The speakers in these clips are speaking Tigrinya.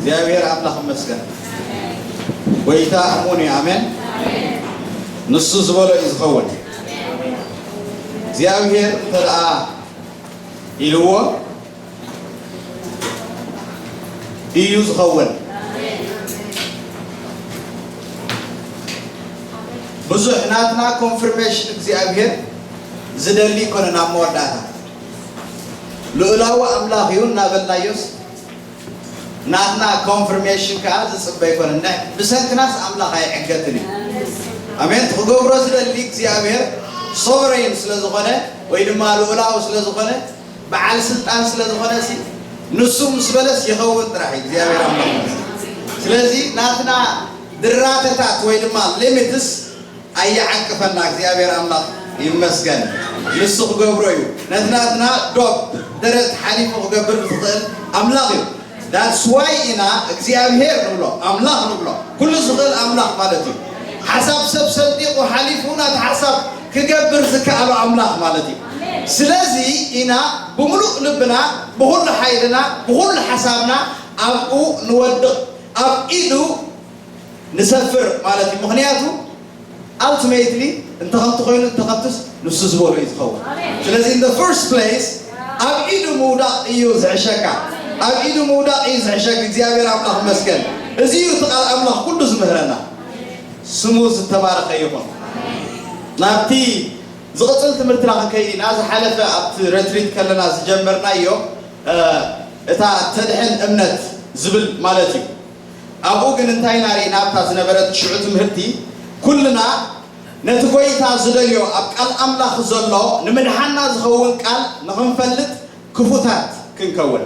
እግዚኣብሔር ኣምላኽ ይመስገን። ጎይታ እሙን እዩ። ኣሜን። ንሱ ዝበሎ እዩ ዝኸውን። እግዚኣብሔር እንተ ደኣ ኢልዎ እዩ ዝኸውን። ብዙሕ ናትና ኮንፍርሜሽን እግዚኣብሔር ዝደሊ ይኮነን። ኣብ መወዳእታ ልኡላዊ ኣምላኽ እዩ እናበልናዮስ ናትና ኮንፍርሜሽን ከዓ ዝፅበ ይኮነን። ንዕ-፣ ብሰንክናስ ኣምላኽ ኣይዕገትን እዩ። ኣሜን። እቲ ክገብሮ ዝደሊ እግዚኣብሔር ሶቨረይን ስለ ዝኾነ ወይ ድማ ልኡላዊ ስለ ዝኾነ በዓል ስልጣን ስለ ዝኾነ ሲ ንሱ ምስ በለስ ይኸውን ጥራሕ እዩ እግዚኣብሔር ኣምላኽ። ስለዚ ናትና ድራተታት ወይ ድማ ሊሚትስ ኣየዓንቅፈና። እግዚኣብሔር ኣምላኽ ይመስገን። ንሱ ክገብሮ እዩ። ነቲ ናትና ዶብ ደረት ሓሊፉ ክገብር ዝኽእል ኣምላኽ እዩ። That's why ኢና እግዚኣብሔር ንብሎ፣ ኣምላኽ ንብሎ። ኩሉ ዝኽእል ኣምላኽ ማለት እዩ። ሓሳብ ሰብ ሰንጢቑ ሓሊፉ ናቲ ሓሳብ ክገብር ዝከኣሎ ኣምላኽ ማለት እዩ። ስለዚ ኢና ብምሉእ ልብና፣ ብኹሉ ሓይልና፣ ብኹሉ ሓሳብና ኣብኡ ንወድቕ፣ ኣብ ኢዱ ንሰፍር ማለት እዩ። ምኽንያቱ ኣልቲሜትሊ እንተ ከምቲ ኮይኑ እንተ ከምትስ ንሱ ዝበሎ እዩ ዝኸውን። ስለዚ in the first place ኣብ ኢዱ ምውዳቕ እዩ ዝሕሸካ። ኣብ ኢዱ ምውዳቕ እዩ ዝሕሸክ። እግዚኣብሔር ኣምላኽ ይመስገን። እዚ እዩ እቲ ቃል ኣምላኽ ኩሉ ዝምህረና። ስሙ ዝተባረኸ ይኹን። ናብቲ ዝቕጽል ትምህርትና ክንከይድ ኢና። ዝሓለፈ ኣብቲ ረትሪት ከለና ዝጀመርናዮ፣ እ፣ እታ ተድሕን እምነት ዝብል ማለት እዩ። ኣብኡ ግን እንታይ ኢና ርኢና? ኣብታ ዝነበረት ሽዑ ትምህርቲ ኩልና ነቲ ጎይታ ዝደልዮ ኣብ ቃል ኣምላኽ ዘሎ ንምድሓና ዝኸውን ቃል ንኽንፈልጥ ክፉታት ክንከውን።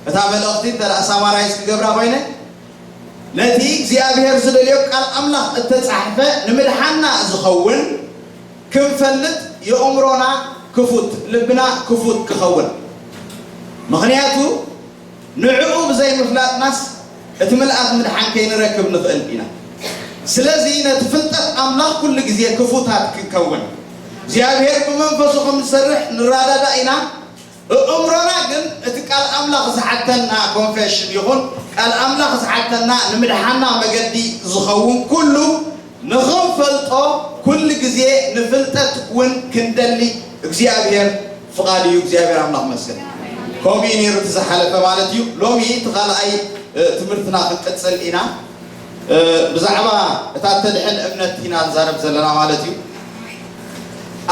እታ መልእኽቲ እንተ ደኣ ሳማራይዝ ክገብራ ኮይነ፣ ነቲ እግዚኣብሔር ዝደልዮ ቃል ኣምላኽ እተጻሕፈ ንምድሓና ዝኸውን ክንፈልጥ የእምሮና ክፉት፣ ልብና ክፉት ክኸውን። ምኽንያቱ ንዕኡ ብዘይ ምፍላጥናስ እቲ ምልኣት ምድሓን ከይንረክብ ንኽእል ኢና። ስለዚ ነቲ ፍልጠት ኣምላኽ ኩሉ ግዜ ክፉታት ክንከውን እግዚኣብሔር ብመንፈሱ ከም ዝሰርሕ ንረዳዳእ ኢና። እእምሮና ግን እቲ ቃል ኣምላኽ ዝሓተና ኮንፌሽን ይኹን ቃል ኣምላኽ ዝሓተና ንምድሓና መገዲ ዝኸውን ኩሉ ንኽንፈልጦ ኩሉ ግዜ ንፍልጠት እውን ክንደሊ እግዚኣብሔር ፍቓድ እዩ። እግዚኣብሔር ኣምላኽ መስገን። ከምኡ እዩ ነይሩ እቲ ዝሓለፈ ማለት እዩ። ሎሚ እቲ ካልኣይ፣ እ፣ ትምህርትና ክንቅጽል ኢና። እ፣ ብዛዕባ እታ ተድሕን እምነት ኢና ንዛረብ ዘለና ማለት እዩ።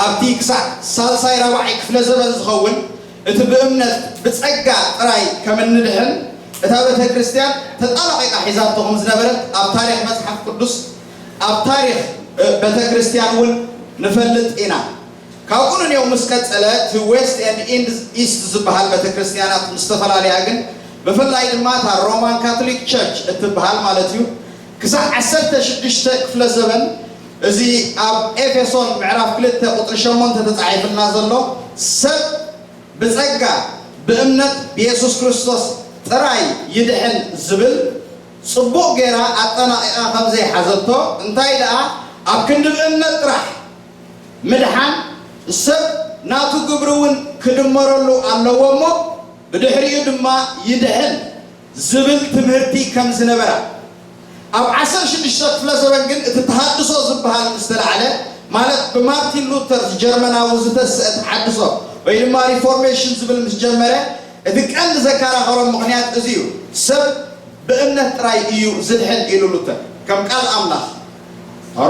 ኣብቲ ክሳዕ ሳልሳይ ራብዓይ ክፍለ ዘበን ዝኸውን እቲ ብእምነት ብጸጋ ጥራይ ከም እንድሕን እታ ቤተ ክርስቲያን ተጣላቒቓ ሒዛቶ ከም ዝነበረት ኣብ ታሪኽ መጽሓፍ ቅዱስ፣ ኣብ ታሪኽ፣ እ፣ ቤተ ክርስቲያን እውን ንፈልጥ ኢና። ካብኡ ንኔው ምስ ቀጸለ እቲ ዌስት ኤንድ ኢንድ ኢስት ዝበሃል ቤተ ክርስቲያናት ምስ ተፈላለያ ግን ብፍላይ ድማ እታ ሮማን ካቶሊክ ቸርች እትበሃል ማለት እዩ ክሳዕ ዓሰርተ ሽዱሽተ ክፍለ ዘበን እዚ ኣብ ኤፌሶን ምዕራፍ ክልተ ቁጽሪ ሸሞንተ ተጻሒፍልና ዘሎ ሰብ ብጸጋ ብእምነት ብየሱስ ክርስቶስ ጥራይ ይድሕን ዝብል ጽቡቕ ጌራ ኣጠናቒቓ ከም ዘይሓዘቶ፣ እንታይ ደኣ ኣብ ክንዲ ብእምነት ጥራሕ ምድሓን ሰብ ናቱ ግብሪ እውን ክድመረሉ ኣለዎ እሞ ብድሕሪኡ ድማ ይድሕን ዝብል ትምህርቲ ከም ዝነበራ ኣብ ዓሰርተ ሽዱሽተ ክፍለ ዘበን ግን እቲ ተሃድሶ ዝበሃል ምስ ተላዕለ ማለት ብማርቲን ሉተር ጀርመናዊ ዝተስአ ተሓድሶ ወይ ድማ ሪፎርሜሽን ዝብል ምስ ጀመረ እቲ ቀንዲ ዘከራኸሮም ምኽንያት እዚ እዩ። ሰብ ብእምነት ጥራይ እዩ ዝድሕን ኢሉ ሉተር ከም ቃል ኣምላኽ።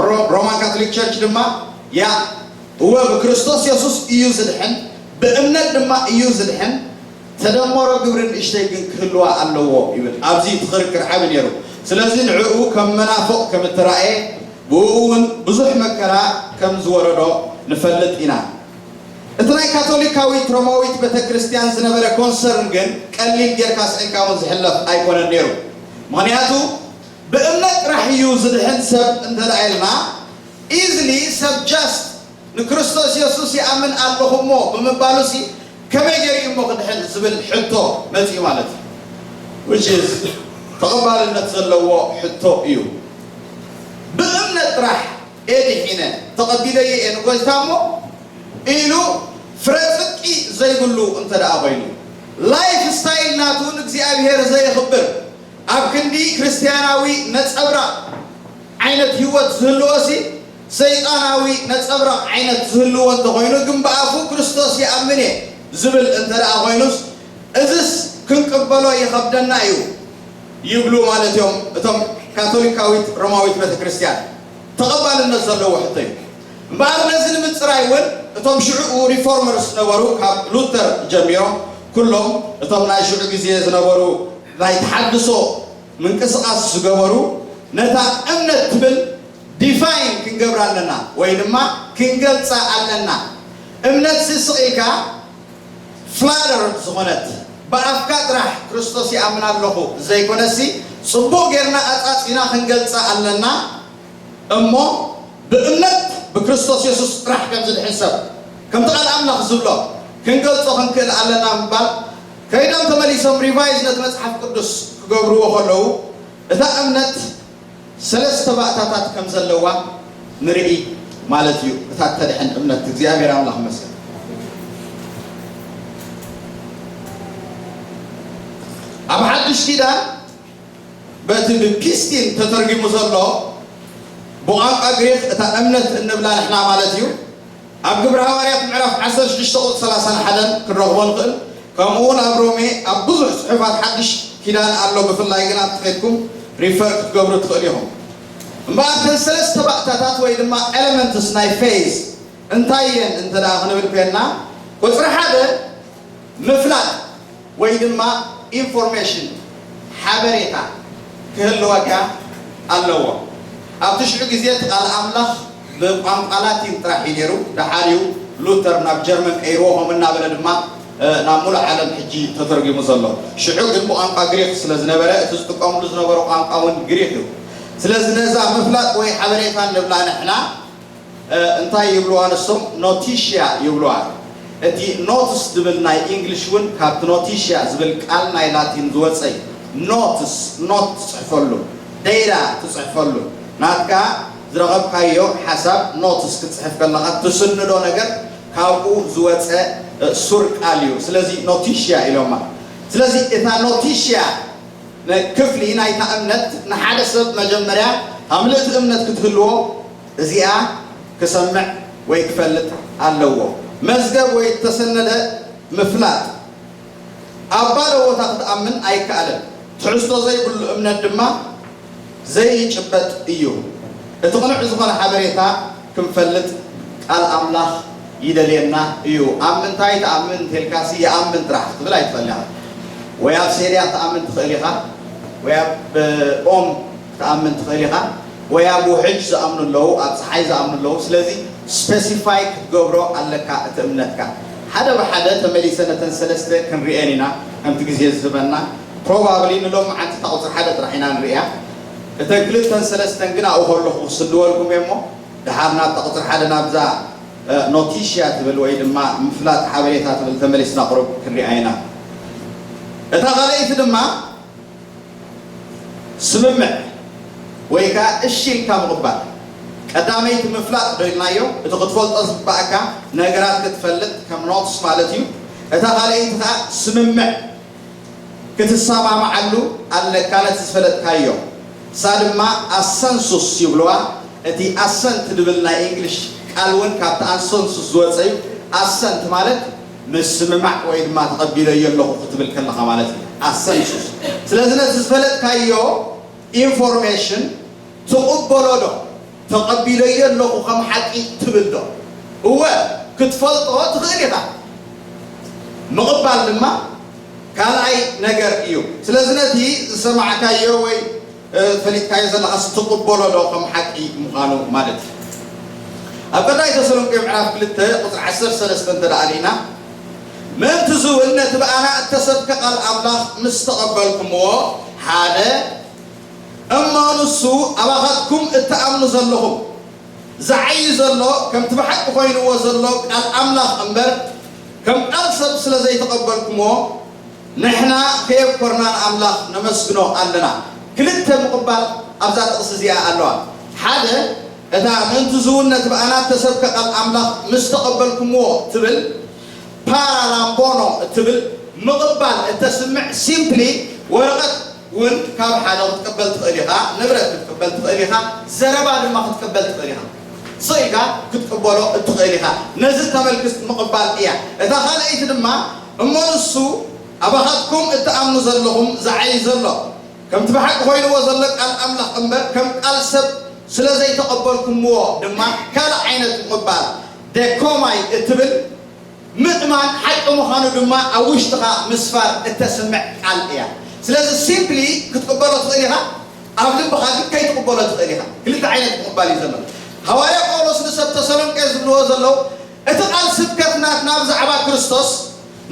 ሮ-፣ ሮማን ካቶሊክ ቸርች ድማ ያ እወ ብክርስቶስ የሱስ እዩ ዝድሕን ብእምነት ድማ እዩ ዝድሕን ተደመሮ ግብሪ ንእሽተይ ግን ክህልዋ ኣለዎ ይብል። ኣብዚ እቲ ክርክር ዓቢ ነይሩ። ስለዚ ንዕኡ ከም መናፍቕ ከም እተራእየ ብኡ እውን ብዙሕ መከራ ከም ዝወረዶ ንፈልጥ ኢና። እቲ ናይ ካቶሊካዊት ሮማዊት ቤተ ክርስቲያን ዝነበረ ኮንሰርን ግን ቀሊል ጌርካ ስዒልካ እውን ዝሕለፍ ኣይኮነን ነይሩ። ምኽንያቱ ብእምነት ጥራሕ እዩ ዝድሕን ሰብ እንተ ደኣ ኢልና ኢዝሊ ሰብ ጃስት ንክርስቶስ የሱስ ይኣምን ኣለኹ እሞ ብምባሉሲ ከመይ ገይሩ እሞ ክድሕን ዝብል ሕቶ መፂኡ ማለት እዩ። Which is ተቐባልነት ዘለዎ ሕቶ እዩ። ብእምነት ጥራሕ እየ ድሒነ ተቐቢለዮ እየ ንጎይታ እሞ ኢሉ ፍረ ጽድቂ ዘይብሉ እንተ ደኣ ኮይኑ ላይፍ ስታይል ናቱ ንእግዚኣብሔር ዘየኽብር ኣብ ክንዲ ክርስትያናዊ ነጸብራቕ ዓይነት ህይወት ዝህልዎ ሲ ሰይጣናዊ ነጸብራቕ ዓይነት ዝህልዎ እንተኾይኑ ግን ብኣፉ ክርስቶስ ይኣምን እየ ዝብል እንተ ደኣ ኮይኑስ እዝስ ክንቅበሎ ይኸብደና እዩ ይብሉ ማለት እዮም እቶም ካቶሊካዊት ሮማዊት ቤተ ክርስቲያን። ተቐባልነት ዘለዎ ሕቶ እዩ። እምበኣር ነዚ ንምፅራይ እውን እቶም ሽዑ ሪፎርመርስ ነበሩ ካብ ሉተር ጀሚሮም ኩሎም እቶም ናይ ሽዑ ግዜ ዝነበሩ ናይ ተሓድሶ ምንቅስቓስ ዝገበሩ ነታ እምነት ትብል ዲፋይን ክንገብራ ኣለና ወይ ድማ ክንገልፃ ኣለና። እምነት ስስቕ ኢልካ ፍላተርድ ዝኾነት ብኣፍካ ጥራሕ ክርስቶስ ይኣምን ኣለኹ ዘይኮነሲ ጽቡቕ ጌርና ኣጻጺና ክንገልጻ ኣለና እሞ ብእምነት ብክርስቶስ የሱስ ጥራሕ ከም ዝድሕን ሰብ ከምቲ ቃል ኣምላኽ ዝብሎ ክንገልጾ ክንክእል ኣለና ምባል ከይዶም ተመሊሶም ሪቫይዝ ነቲ መጽሓፍ ቅዱስ ክገብርዎ ከለዉ እታ እምነት ሰለስተ ባእታታት ከም ዘለዋ ንርኢ ማለት እዩ። እታ እተድሕን እምነት እግዚኣብሔር ኣምላኽ ይመስገን። ኣብ ሓድሽ ኪዳን በቲ ብፒስቲን ተተርጊሙ ዘሎ ብቋንቋ ግሪክ እታ እምነት እንብላ ንሕና ማለት እዩ። ኣብ ግብሪ ሃዋርያት ምዕራፍ ዓሰርተ ሽዱሽተ ቁፅሪ ሰላሳን ሓደን ክንረኽቦ ንኽእል። ከምኡ እውን ኣብ ሮሜ ኣብ ብዙሕ ፅሑፋት ሓድሽ ኪዳን ኣሎ፣ ብፍላይ ግን ኣብቲ ከድኩም ሪፈር ክትገብሩ ትኽእሉ ኢኹም። እምበኣር እተን ሰለስተ ባእታታት ወይ ድማ ኤለመንትስ ናይ ፌዝ እንታይ እየን እንተ ደኣ ክንብል ኮይንና፣ ቁፅሪ ሓደ ምፍላጥ ወይ ድማ ኢንፎርሜሽን ሓበሬታ ክህልወካ ኣለዎ። ኣብቲ ሽዑ ግዜ እቲ ቃል ኣምላኽ ብቋንቋ ላቲን ጥራሕ እዩ ነይሩ። ደሓር እዩ ሉተር ናብ ጀርመን ቀይርዎ፣ ከምኡ እናበለ ድማ ናብ ሙሉእ ዓለም ሕጂ ተተርጊሙ ዘሎ። ሽዑ ግን ብቋንቋ ግሪክ ስለ ዝነበረ እቲ ዝጥቀምሉ ዝነበሩ ቋንቋ እውን ግሪክ እዩ። ስለዚ ነዛ ምፍላጥ ወይ ሓበሬታ ንብላ ንሕና እንታይ ይብልዋ ንሶም? ኖቲሽያ ይብልዋ። እቲ ኖትስ ዝብል ናይ ኢንግሊሽ እውን ካብቲ ኖቲሽያ ዝብል ቃል ናይ ላቲን ዝወፀ እዩ። ኖትስ፣ ኖት ትፅሕፈሉ፣ ደይራ ትፅሕፈሉ፣ ናትካ ዝረኸብካዮ ሓሳብ ኖትስ ክትፅሕፍ ከለኻ ትስንዶ ነገር ካብኡ ዝወፀ ሱር ቃል እዩ። ስለዚ ኖቲሽያ ኢሎማ። ስለዚ እታ ኖቲሽያ ክፍሊ ናይታ እምነት ንሓደ ሰብ መጀመርያ እታ ምልእቲ እምነት ክትህልዎ እዚኣ ክሰምዕ ወይ ክፈልጥ ኣለዎ። መዝገብ ወይ እተሰነደ ምፍላጥ ኣብ ባዶ ቦታ ክትኣምን ኣይከኣልን። ትሕዝቶ ዘይብሉ እምነት ድማ ዘይጭበጥ እዩ። እቲ ቅኑዕ ዝኾነ ሓበሬታ ክንፈልጥ ቃል ኣምላኽ ይደልየና እዩ። ኣብ ምንታይ ትኣምን እንተልካሲ ይኣምን ጥራሕ ክትብል ኣይትኽእል ኢኻ። ወይ ኣብ ሴርያ ክትኣምን ትኽእል ኢኻ፣ ወይ ኣብ ኦም ክትኣምን ትኽእል ኢኻ፣ ወይ ኣብ ውሕጅ ዝኣምኑ ኣለዉ፣ ኣብ ፀሓይ ዝኣምኑ ኣለዉ። ስለዚ ስፔሲፋይ ክትገብሮ ኣለካ እቲ እምነትካ። ሓደ ብሓደ ተመሊሰ ነተን ሰለስተ ክንሪኤን ኢና ከምቲ ግዜ ዝህበና። ፕሮባብሊ ንሎሚ ዓንቲ እታ ቁፅሪ ሓደ ጥራሕ ኢና ንርእያ። እተን ክልተን ሰለስተን ግን ኣብኡ ከለኹ ክስድወልኩም እየ እሞ ደሓር ናብታ ቁፅሪ ሓደ ናብዛ ኖቲሽያ ትብል ወይ ድማ ምፍላጥ ሓበሬታ ትብል ተመሊስና ቁሩብ ክንሪኣ ኢና። እታ ካልኣይቲ ድማ ስምምዕ ወይ ከዓ እሺ ኢልካ ምቕባል። ቀዳመይቲ ምፍላጥ ዶ ኢልናዮ፣ እቲ ክትፈልጦ ዝግባእካ ነገራት ክትፈልጥ ከም ኖትስ ማለት እዩ። እታ ካልኣይቲ ከዓ ስምምዕ ክትሰማምዓሉ ኣለካ ነቲ ዝፈለጥካዮ። እሳ ድማ ኣሰንሱስ ይብልዋ። እቲ ኣሰንት ድብል ናይ እንግሊሽ ቃል እውን ካብቲ ኣንሰንሱስ ዝወፀ እዩ። ኣሰንት ማለት ምስምማዕ ወይ ድማ ተቐቢለዮ ኣለኹ ክትብል ከለኻ ማለት እዩ። ኣሰንሱስ። ስለዚ ነቲ ዝፈለጥካዮ ኢንፎርሜሽን ትቕበሎ ዶ? ተቐቢለዮ ኣለኹ ከም ሓቂ ትብል ዶ? እወ ክትፈልጦ ትኽእል ኢኻ። ምቕባል ድማ ካልኣይ ነገር እዩ። ስለዚ ነቲ ዝሰማዕካዮ ወይ ፈሊጥካዮ ዘለኻስ ትቕበሎ ዶ ከም ሓቂ ምዃኑ ማለት እዩ። ኣብ ቀዳማይ ተሰሎንቄ ምዕራፍ ክልተ ቁፅሪ ዓሰርተ ሰለስተ እንተ ደኣ ርኢና፣ ምእንቲ እዚ እውን ነቲ ብኣና እተሰብከ ቃል ኣምላኽ ምስ ተቐበልኩምዎ ሓደ እሞ ንሱ ኣባኻትኩም እትኣምኑ ዘለኹም ዝዓዪ ዘሎ ከምቲ ብሓቂ ኮይንዎ ዘሎ ቃል ኣምላኽ እምበር ከም ቃል ሰብ ስለ ዘይተቐበልኩምዎ ንሕና ከየብኮርና ንኣምላኽ ነመስግኖ ኣለና። ክልተ ምቕባል ኣብዛ ጥቕሲ እዚኣ ኣለዋ። ሓደ እታ ምእንቲ ዝውነት ብኣና እተሰብከ ቃል ኣምላኽ ምስ ተቐበልኩምዎ ትብል ፓራላምቦኖ እትብል ምቕባል እተስምዕ ሲምፕሊ ወረቐት እውን ካብ ሓደ ክትቅበል ትኽእል ኢኻ፣ ንብረት ክትቅበል ትኽእል ኢኻ፣ ዘረባ ድማ ክትቅበል ትኽእል ኢኻ። ስቕ ኢልካ ክትቅበሎ እትኽእል ኢኻ። ነዚ ተመልክት ምቕባል እያ። እታ ካልኣይቲ ድማ፣ እሞ ንሱ ኣባኻትኩም እትኣምኑ ዘለኹም ዝዓዪ ዘሎ፣ ከምቲ ብሓቂ ኮይንዎ ዘሎ ቃል ኣምላኽ እምበር ከም ቃል ሰብ ስለ ዘይተቐበልኩምዎ ድማ ካልእ ዓይነት ምቕባል፣ ደኮማይ እትብል ምእማን ሓቂ ምዃኑ ድማ ኣብ ውሽጥኻ ምስፋር እተስምዕ ቃል እያ። ስለዚ ሲምፕሊ ክትቅበሎ ትኽእል ኢኻ፣ ኣብ ልብኻ ግን ከይትቕበሎ ትኽእል ኢኻ። ክልተ ዓይነት ምቕባል እዩ ዘሎ። ሃዋርያ ጳውሎስ ንሰብ ተሰሎንቄ ዝብልዎ ዘለዉ፣ እቲ ቃል ስብከት ናትና ብዛዕባ ክርስቶስ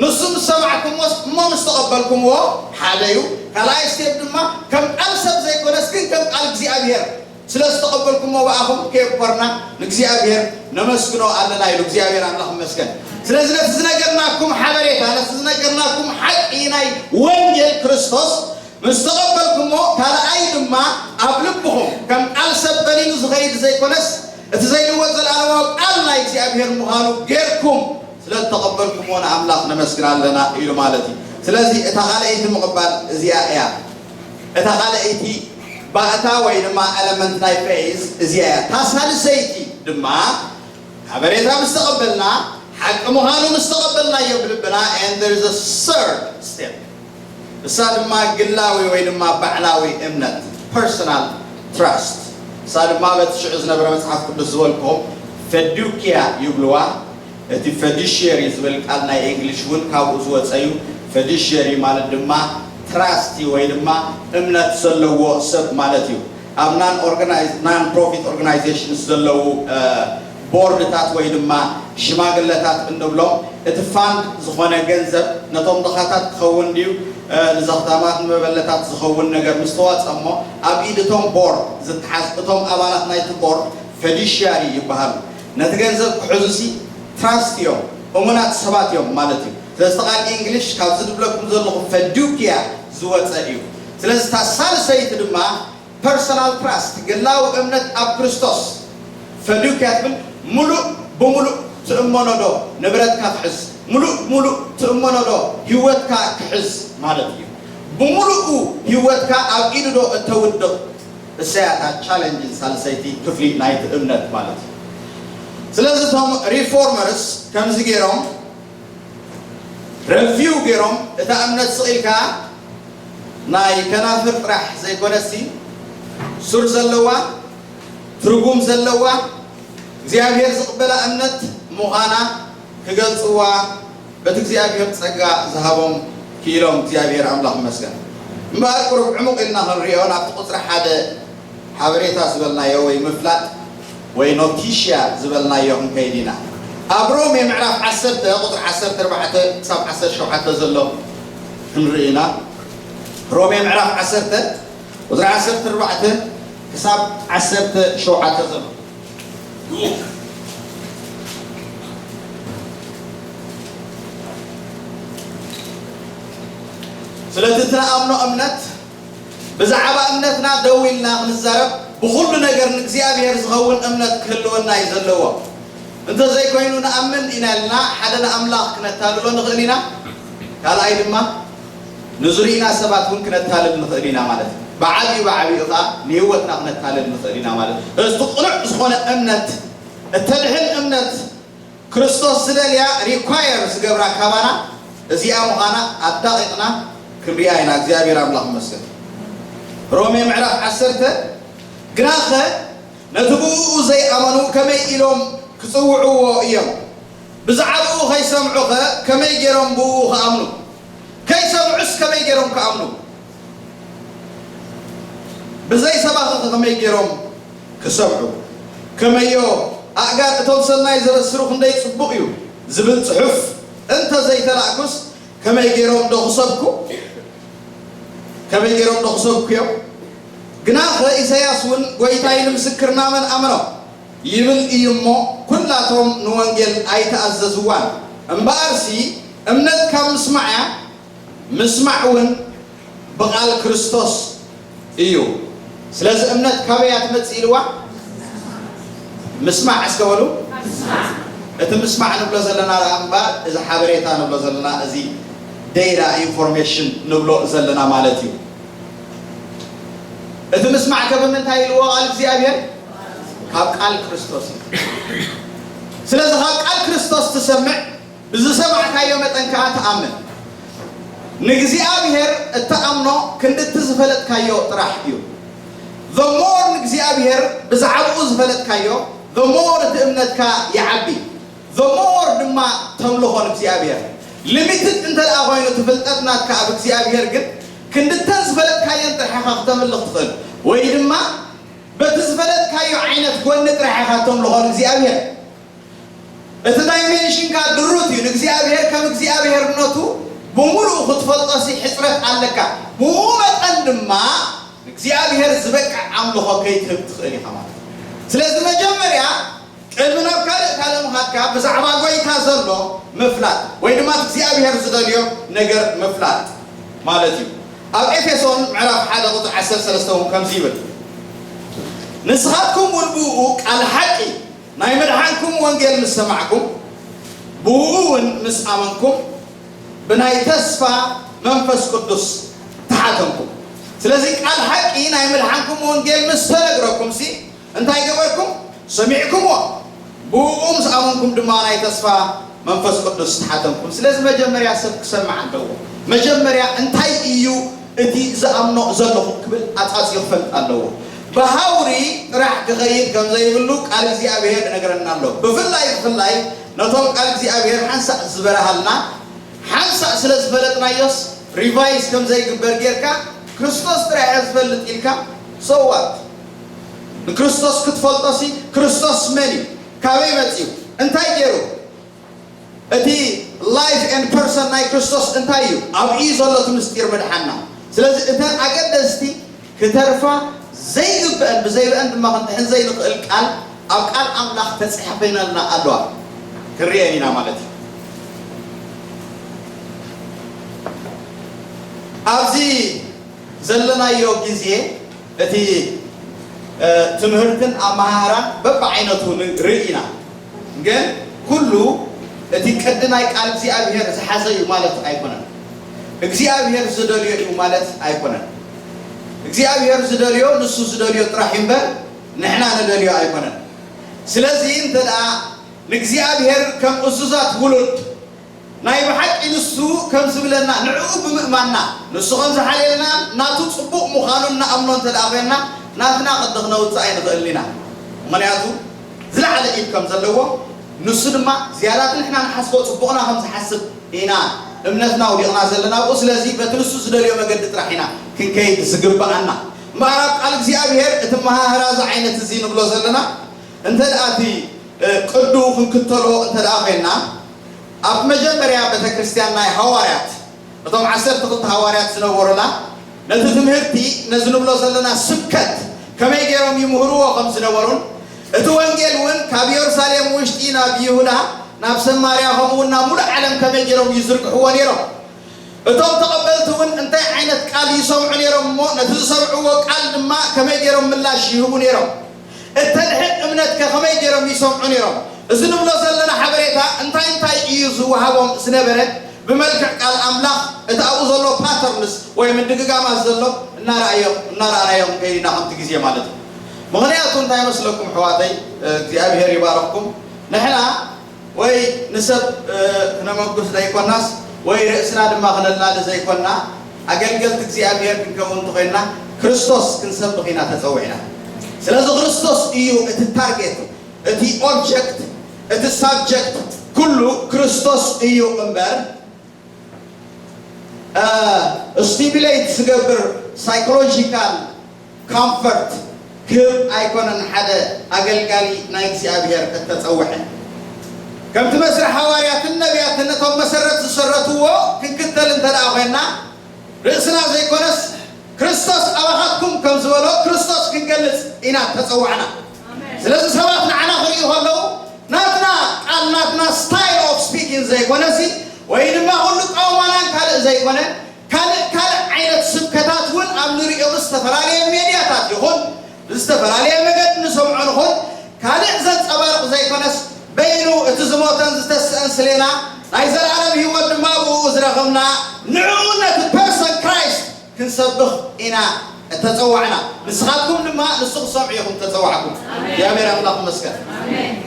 ንሱ ምስ ሰማዕኩምዎስ እሞ ምስ ተቐበልኩምዎ ሓደ እዩ። ካልኣይ ስቴፕ ድማ ከም ቃል ሰብ ዘይኮነስ ግን ከም ቃል እግዚኣብሔር ስለ ዝተቐበልኩሞ ብኣኹም ከየኮርና ንእግዚኣብሔር ነመስግኖ ኣለና ኢሉ። እግዚኣብሔር ኣምላኽ ይመስገን። ስለዚ ነቲ ዝነገርናኩም ሓበሬታ፣ ነቲ ዝነገርናኩም ሓቂ ናይ ወንጌል ክርስቶስ ምስ ተቐበልኩሞ፣ ካልኣይ ድማ ኣብ ልብኹም ከም ቃል ሰብ በሊኑ ዝኸይድ ዘይኮነስ እቲ ዘይልወጥ ዘለኣለማዊ ቃል ናይ እግዚኣብሔር ምዃኑ ጌርኩም ስለ እተቐበልኩሞ ንኣምላኽ ነመስግን ኣለና ኢሉ ማለት እዩ። ስለዚ እታ ካልኣይቲ ምቕባል እዚኣ እያ። እታ ካልኣይቲ ባእታ ወይ ድማ ኤለመንት ናይ ፌዝ እዚኣ እያ። እታ ሳልሰይቲ ድማ ሓበሬታ ምስ ተቐበልና፣ ሓቂ ምዃኑ ምስ ተቐበልናዮ ብልብና፣ and there is a third step። እሳ ድማ ግላዊ ወይ ድማ ባዕላዊ እምነት፣ ፐርሰናል ትራስት። እሳ ድማ በቲ ሽዑ ዝነበረ መጽሓፍ ቅዱስ ዝበልክኹም ፈዱክያ ይብልዋ። እቲ ፈዲሽየሪ ዝብል ቃል ናይ እንግሊሽ እውን ካብኡ ዝወፀ እዩ። ፈዲሽየሪ ማለት ድማ ትራስቲ ወይ ድማ እምነት ዘለዎ ሰብ ማለት እዩ። ኣብ ናን ኦርጋናይዝ-፣ ናን ፕሮፊት ኦርጋናይዜሽንስ ዘለዉ፣ እ፣ ቦርድታት ወይ ድማ ሽማግለታት እንብሎም፣ እቲ ፋንድ ዝኾነ ገንዘብ ነቶም ድኻታት ክኸውን ድዩ፣ እ፣ ንዘኽታማት ንመበለታት ዝኸውን ነገር ምስ ተዋፀ እሞ፣ ኣብ ኢድ እቶም ቦርድ ዝተሓዝ፣ እቶም ኣባላት ናይቲ ቦርድ ፈዲሽያሪ ይበሃሉ። ነቲ ገንዘብ ክሕዙሲ ትራስት እዮም፣ እሙናት ሰባት እዮም ማለት እዩ። ስለዚ እቲ ቃል እንግሊሽ ካብዚ ዝብለኩም ዘለኹ ፈዱክያ ዝወፀ እዩ። ስለዚ እታ ሳልሰይቲ ድማ ፐርሰናል ትራስት፣ ግላዊ እምነት ኣብ ክርስቶስ። ፈዱክያ ትብል፣ ሙሉእ ብሙሉእ ትእመኖ ዶ ንብረትካ ክሕዝ? ሙሉእ ብሙሉእ ትእመኖ ዶ ህይወትካ ክሕዝ ማለት እዩ? ብምሉኡ ህይወትካ ኣብ ኢዱ ዶ እተውድቕ? እሰያታ ቻለንጅን ሳልሰይቲ ክፍሊ ናይቲ እምነት ማለት እዩ። ስለዚ እቶም ሪፎርመርስ ከምዚ ገይሮም ረቪው ገይሮም እታ እምነት ስቕ ኢልካ ናይ ከናፍር ጥራሕ ዘይኮነሲ ሱር ዘለዋ፣ ትርጉም ዘለዋ፣ እግዚኣብሔር ዝቕበላ እምነት ምዃና ክገልጽዋ በቲ እግዚኣብሔር ጸጋ ዝሃቦም ክኢሎም እግዚኣብሔር ኣምላኽ ይመስገን። እምበኣር ቁሩብ ዕሙቕ ኢልና ክንሪኦ ናብቲ ቁጽሪ ሓደ ሓበሬታ ዝበልናዮ ወይ ምፍላጥ ወይ ኖቲሽያ ዝበልናዮ ክንከይድ ኢና። ኣብ ሮሜ ምዕራፍ ዓሰርተ ቁጽሪ ዓሰርተ ኣርባዕተ ክሳብ ዓሰርተ ሸውዓተ ዘሎ ክንርኢ ኢና። ሮሜ ምዕራፍ ዓሰርተ ቁጽሪ ዓሰርተ ኣርባዕተ ክሳብ ዓሰርተ ሸውዓተ ዘሎ። ስለቲ እትንኣምኖ እምነት ብዛዕባ እምነትና ደው ኢልና ክንዛረብ፣ ብኹሉ ነገር ንእግዚኣብሔር ዝኸውን እምነት ክህልወና እዩ ዘለዎ። እንተዘይኮይኑ፣ ንኣምን ኢና ኢልና ሓደ ንኣምላኽ ክነታልሎ ንኽእል ኢና፣ ካልኣይ ድማ ንዙርይና ሰባት እውን ክነታልል ንኽእል ኢና ማለት እዩ። ብዓብዩ ብዓብዩ ኸዓ ንህይወትና ክነታልል ንኽእል ኢና ማለት እዩ። ስለዚ እቲ ቅኑዕ ዝኾነ እምነት፣ እተድሕን እምነት፣ ክርስቶስ ዝደልያ ሪኳየር ዝገብራ ካባና እዚኣ ምዃና ኣዳቒቕና ክንሪኣ ኢና። እግዚኣብሔር ኣምላኽ ይመስገን። ሮሜ ምዕራፍ ዓሰርተ፣ ግናኸ ነቲ ብእኡ ዘይኣመኑ ከመይ ኢሎም ክጽውዕዎ እዮም? ብዛዕባኡ ከይሰምዑኸ ከመይ ገይሮም ብእኡ ክኣምኑ? ከይሰምዑስ ከመይ ገይሮም ክኣምኑ? ብዘይ ሰባኺ ከመይ ገይሮም ክሰምዑ? ከመዮ ኣእጋር እቶም ሰናይ ዘበስሩ ክንደይ ጽቡቕ እዩ ዝብል ጽሑፍ እንተ ዘይተላእኩስ ከመይ ገይሮም ዶ ክሰብኩ? ከመይ ገይሮም ዶ ክሰብኩ እዮም? ግናኸ ኢሳያስ እውን ጐይታይ ንምስክርና መን ኣመኖ? ይብል እዩ እሞ፣ ኵላቶም ንወንጌል ኣይተኣዘዝዋን። እምበኣርሲ እምነት ካብ ምስማዕ እያ፣ ምስማዕ እውን ብቓል ክርስቶስ እዩ። ስለዚ እምነት ካበይ እያ ትመጽእ ኢልዋ? ምስማዕ እስከ በሉ። እቲ ምስማዕ ንብሎ ዘለና ደኣ እምበኣር፣ እዚ ሓበሬታ ንብሎ ዘለና፣ እዚ ዴታ ኢንፎርሜሽን ንብሎ ዘለና ማለት እዩ። እቲ ምስማዕ ከ ብምንታይ ኢልዎ ቃል እግዚኣብሔር? ካብ ቃል ክርስቶስ እዩ። ስለዚ ካብ ቃል ክርስቶስ ትሰምዕ፣ ብዝሰማዕካዮ መጠን ከኣ ትኣምን። ንእግዚኣብሔር እትኣምኖ ክንዲ እቲ ዝፈለጥካዮ ጥራሕ እዩ። The more ንእግዚኣብሔር ብዛዕባኡ ዝፈለጥካዮ፣ the more እቲ እምነትካ ይዓቢ። The more ድማ ተምልኾ ንእግዚኣብሔር። ሊሚትድ እንተ ደኣ ኮይኑ እቲ ፍልጠት ናትካ ኣብ እግዚኣብሔር ግን ክንዲ እተን ዝፈለጥካየን ጥራሕ ኢኻ ክተምልኽ ትኽእል፣ ወይ ድማ በቲ ዝፈለጥካዮ ዓይነት ጎኒ ጥራሕ ኢኻ ተምልኾ ንእግዚኣብሔር። እቲ ዳይሜንሽንካ ድሩት እዩ። ንእግዚኣብሔር ከም እግዚኣብሔርነቱ ብምሉኡ ክትፈልጦሲ ሕጽረት ኣለካ። ብኡ መጠን ድማ ንእግዚኣብሔር ዝበቅዕ ኣምልኾ ከይትህብ ትኽእል ኢኻ ማለት እዩ። ስለዚ መጀመርያ ቅድሚ ናብ ካልእ ካልእ ምኻድካ ብዛዕባ ጎይታ ዘሎ ምፍላጥ ወይ ድማ እቲ እግዚኣብሔር ዝደልዮ ነገር ምፍላጥ ማለት እዩ። ኣብ ኤፌሶን ምዕራፍ ሓደ ቁጽሪ ዓሰርተ ሰለስተ እውን ከምዚ ይብል፣ ንስኻትኩም እውን ብኡ ቃል ሓቂ ናይ ምድሓንኩም ወንጌል ምስ ሰማዕኩም፣ ብኡ እውን ምስ ኣመንኩም፣ ብናይ ተስፋ መንፈስ ቅዱስ ተሓተምኩም። ስለዚ ቃል ሓቂ ናይ ምድሓንኩም ወንጌል ምስ ተነግረኩም ሲ እንታይ ገበርኩም? ሰሚዕኩምዎ። ብኡ ምስ ኣመንኩም ድማ ናይ ተስፋ መንፈስ ቅዱስ ተሓተምኩም። ስለዚ መጀመርያ ሰብ ክሰምዕ ኣለዎ። መጀመርያ እንታይ እዩ እቲ ዝኣምኖ ዘለኹ ክብል ኣጻጺኡ ክፈልጥ ኣለዎ። ብሃውሪ ጥራሕ ክኸይድ ከም ዘይብሉ ቃል እግዚኣብሔር ይነግረና ኣሎ። ብፍላይ ብፍላይ ነቶም ቃል እግዚኣብሔር ሓንሳእ ዝበርሃልና፣ ሓንሳእ ስለ ዝፈለጥናዮስ ሪቫይዝ ከም ዘይግበር ጌርካ፣ ክርስቶስ ጥራሕ እየ ዝፈልጥ ኢልካ፣ so what? ንክርስቶስ ክትፈልጦሲ ክርስቶስ መን እዩ? ካበይ መጺኡ? እንታይ ገይሩ? እቲ life and person ናይ ክርስቶስ እንታይ እዩ? ኣብኡ እዩ ዘሎ እቲ ምስጢር ምድሓንና። ስለዚ እተን ኣገደስቲ ክተርፋ ዘይግብአን ብዘይብአን ድማ ክንድሕን ዘይንኽእል ቃል ኣብ ቃል ኣምላኽ ተጻሒፈናልና ኣለዋ። ክንርእየን ኢና ማለት እዩ። ኣብዚ ዘለናዮ ግዜ እቲ ትምህርትን ኣመሃህራን በብዓይነቱ ንርኢ ኢና። ግን ኩሉ እቲ ቅዲ ናይ ቃል እግዚኣብሔር ዝሓዘ እዩ ማለት ኣይኮነን። እግዚኣብሔር ዝደልዮ እዩ ማለት ኣይኮነን። እግዚኣብሔር ዝደልዮ ንሱ ዝደልዮ ጥራሕ እምበር ንሕና ንደልዮ ኣይኮነን። ስለዚ እንተ ደኣ ንእግዚኣብሔር ከም እዙዛት ውሉድ ናይ ብሓቂ ንሱ ከም ዝብለና ንዕኡ ብምእማንና ንሱ ከም ዝሓልየልና ናቱ ጽቡቕ ምዃኑ እናኣምኖ እንተ ደኣ ኮይንና ናትና ቅዲ ክነውጽእ ኣይንኽእልን ኢና። ምኽንያቱ ዝለዓለ ኢድ ከም ዘለዎ ንሱ ድማ ዝያዳት ንሕና ንሓስቦ ጽቡቕና ከም ዝሓስብ ኢና እምነትና ኣውዲቕና ዘለና ኣብኡ። ስለዚ በቲ ንሱ ዝደልዮ መገዲ ጥራሕ ኢና ክንከይድ ዝግብኣና። እምበኣር ኣብ ቃል እግዚኣብሔር እቲ መሃህራ እዚ ዓይነት እዚ ንብሎ ዘለና እንተ ደኣ እቲ ቅዱ ክንክተሎ እንተ ደኣ ኮይንና ኣብ መጀመርያ ቤተ ክርስቲያን ናይ ሃዋርያት እቶም ዓሰርተ ክልተ ሃዋርያት ዝነበሩላ ነቲ ትምህርቲ ነዚ ንብሎ ዘለና ስብከት ከመይ ገይሮም ይምህርዎ ከም ዝነበሩን እቲ ወንጌል እውን ካብ ኢየሩሳሌም ውሽጢ ናብ ይሁዳ ናብ ሰማርያ ከምኡ እውን ናብ ሙሉእ ዓለም ከመይ ገይሮም ይዝርግሕዎ ነይሮም። እቶም ተቐበልቲ እውን እንታይ ዓይነት ቃል ይሰምዑ ነይሮም እሞ ነቲ ዝሰምዕዎ ቃል ድማ ከመይ ገይሮም ምላሽ ይህቡ ነይሮም። እተድሕን እምነትከ ከመይ ገይሮም ይሰምዑ ነይሮም? እዚ ንብሎ ዘለና ሓበሬታ እንታይ እንታይ እዩ ዝወሃቦም ዝነበረ? ብመልክዕ ቃል ኣምላኽ እቲ ኣብኡ ዘሎ ፓተርንስ ወይ ምድግጋማት ዘሎ እናረኣዮ እናረኣናዮ ክንከይድ ኢና ከምቲ ግዜ ማለት እዩ። ምኽንያቱ እንታይ መስለኩም ኣሕዋተይ? እግዚኣብሔር ይባረኽኩም። ንሕና ወይ ንሰብ ክነመጉስ ዘይኮናስ ወይ ርእስና ድማ ክነላሊ ዘይኮና ኣገልገልቲ እግዚኣብሔር ክንከውን እንተኮይንና ክርስቶስ ክንሰብኽ ኢና ተፀዊዕና። ስለዚ ክርስቶስ እዩ እቲ ታርጌት፣ እቲ ኦብጀክት፣ እቲ ሳብጀክት ኩሉ ክርስቶስ እዩ እምበር ስቲሙሌት ዝገብር ሳይኮሎጂካል ኮምፈርት ክህብ ኣይኮነን ሓደ ኣገልጋሊ ናይ እግዚኣብሔር እተጸውዐ። ከምቲ መስርሕ ሃዋርያትን ነቢያትን ነቶም መሰረት ዝሰረትዎ ክንክተል እንተ ደኣ ኮይንና ርእስና ዘይኮነስ ክርስቶስ ኣባኻትኩም ከም ዝበሎ ክርስቶስ ክንገልጽ ኢና እተጸዋዕና። ስለዚ ሰባት ንዓና ክርእዩ ከለዉ ናትና ቃል ናትና ስታይል ኦፍ ስፒኪንግ ዘይኮነሲ ወይ ድማ ኩሉ ቃውማናን ካልእ ዘይኮነ ካልእ ካልእ ዓይነት ስብከታት እውን ኣብ ንርእዮም ዝተፈላለየ ሜድያታት ይኹን ብዝተፈላለየ መገዲ ንሰምዖ ንኹን ካልእ ዘንጸባርቕ ዘይኮነስ በይኑ እቲ ዝሞተን ዝተስአን ስሌና ናይ ዘለኣለም ህይወት ድማ ብኡ ዝረኸብና ንዕኡ ነቲ ፐርሰን ክራይስት ክንሰብኽ ኢና እተጸዋዕና፣ ንስኻትኩም ድማ ንሱ ክሰምዑ ኢኹም እተጸዋዕኩም። እግዚኣብሔር ኣምላኽ ይመስገን።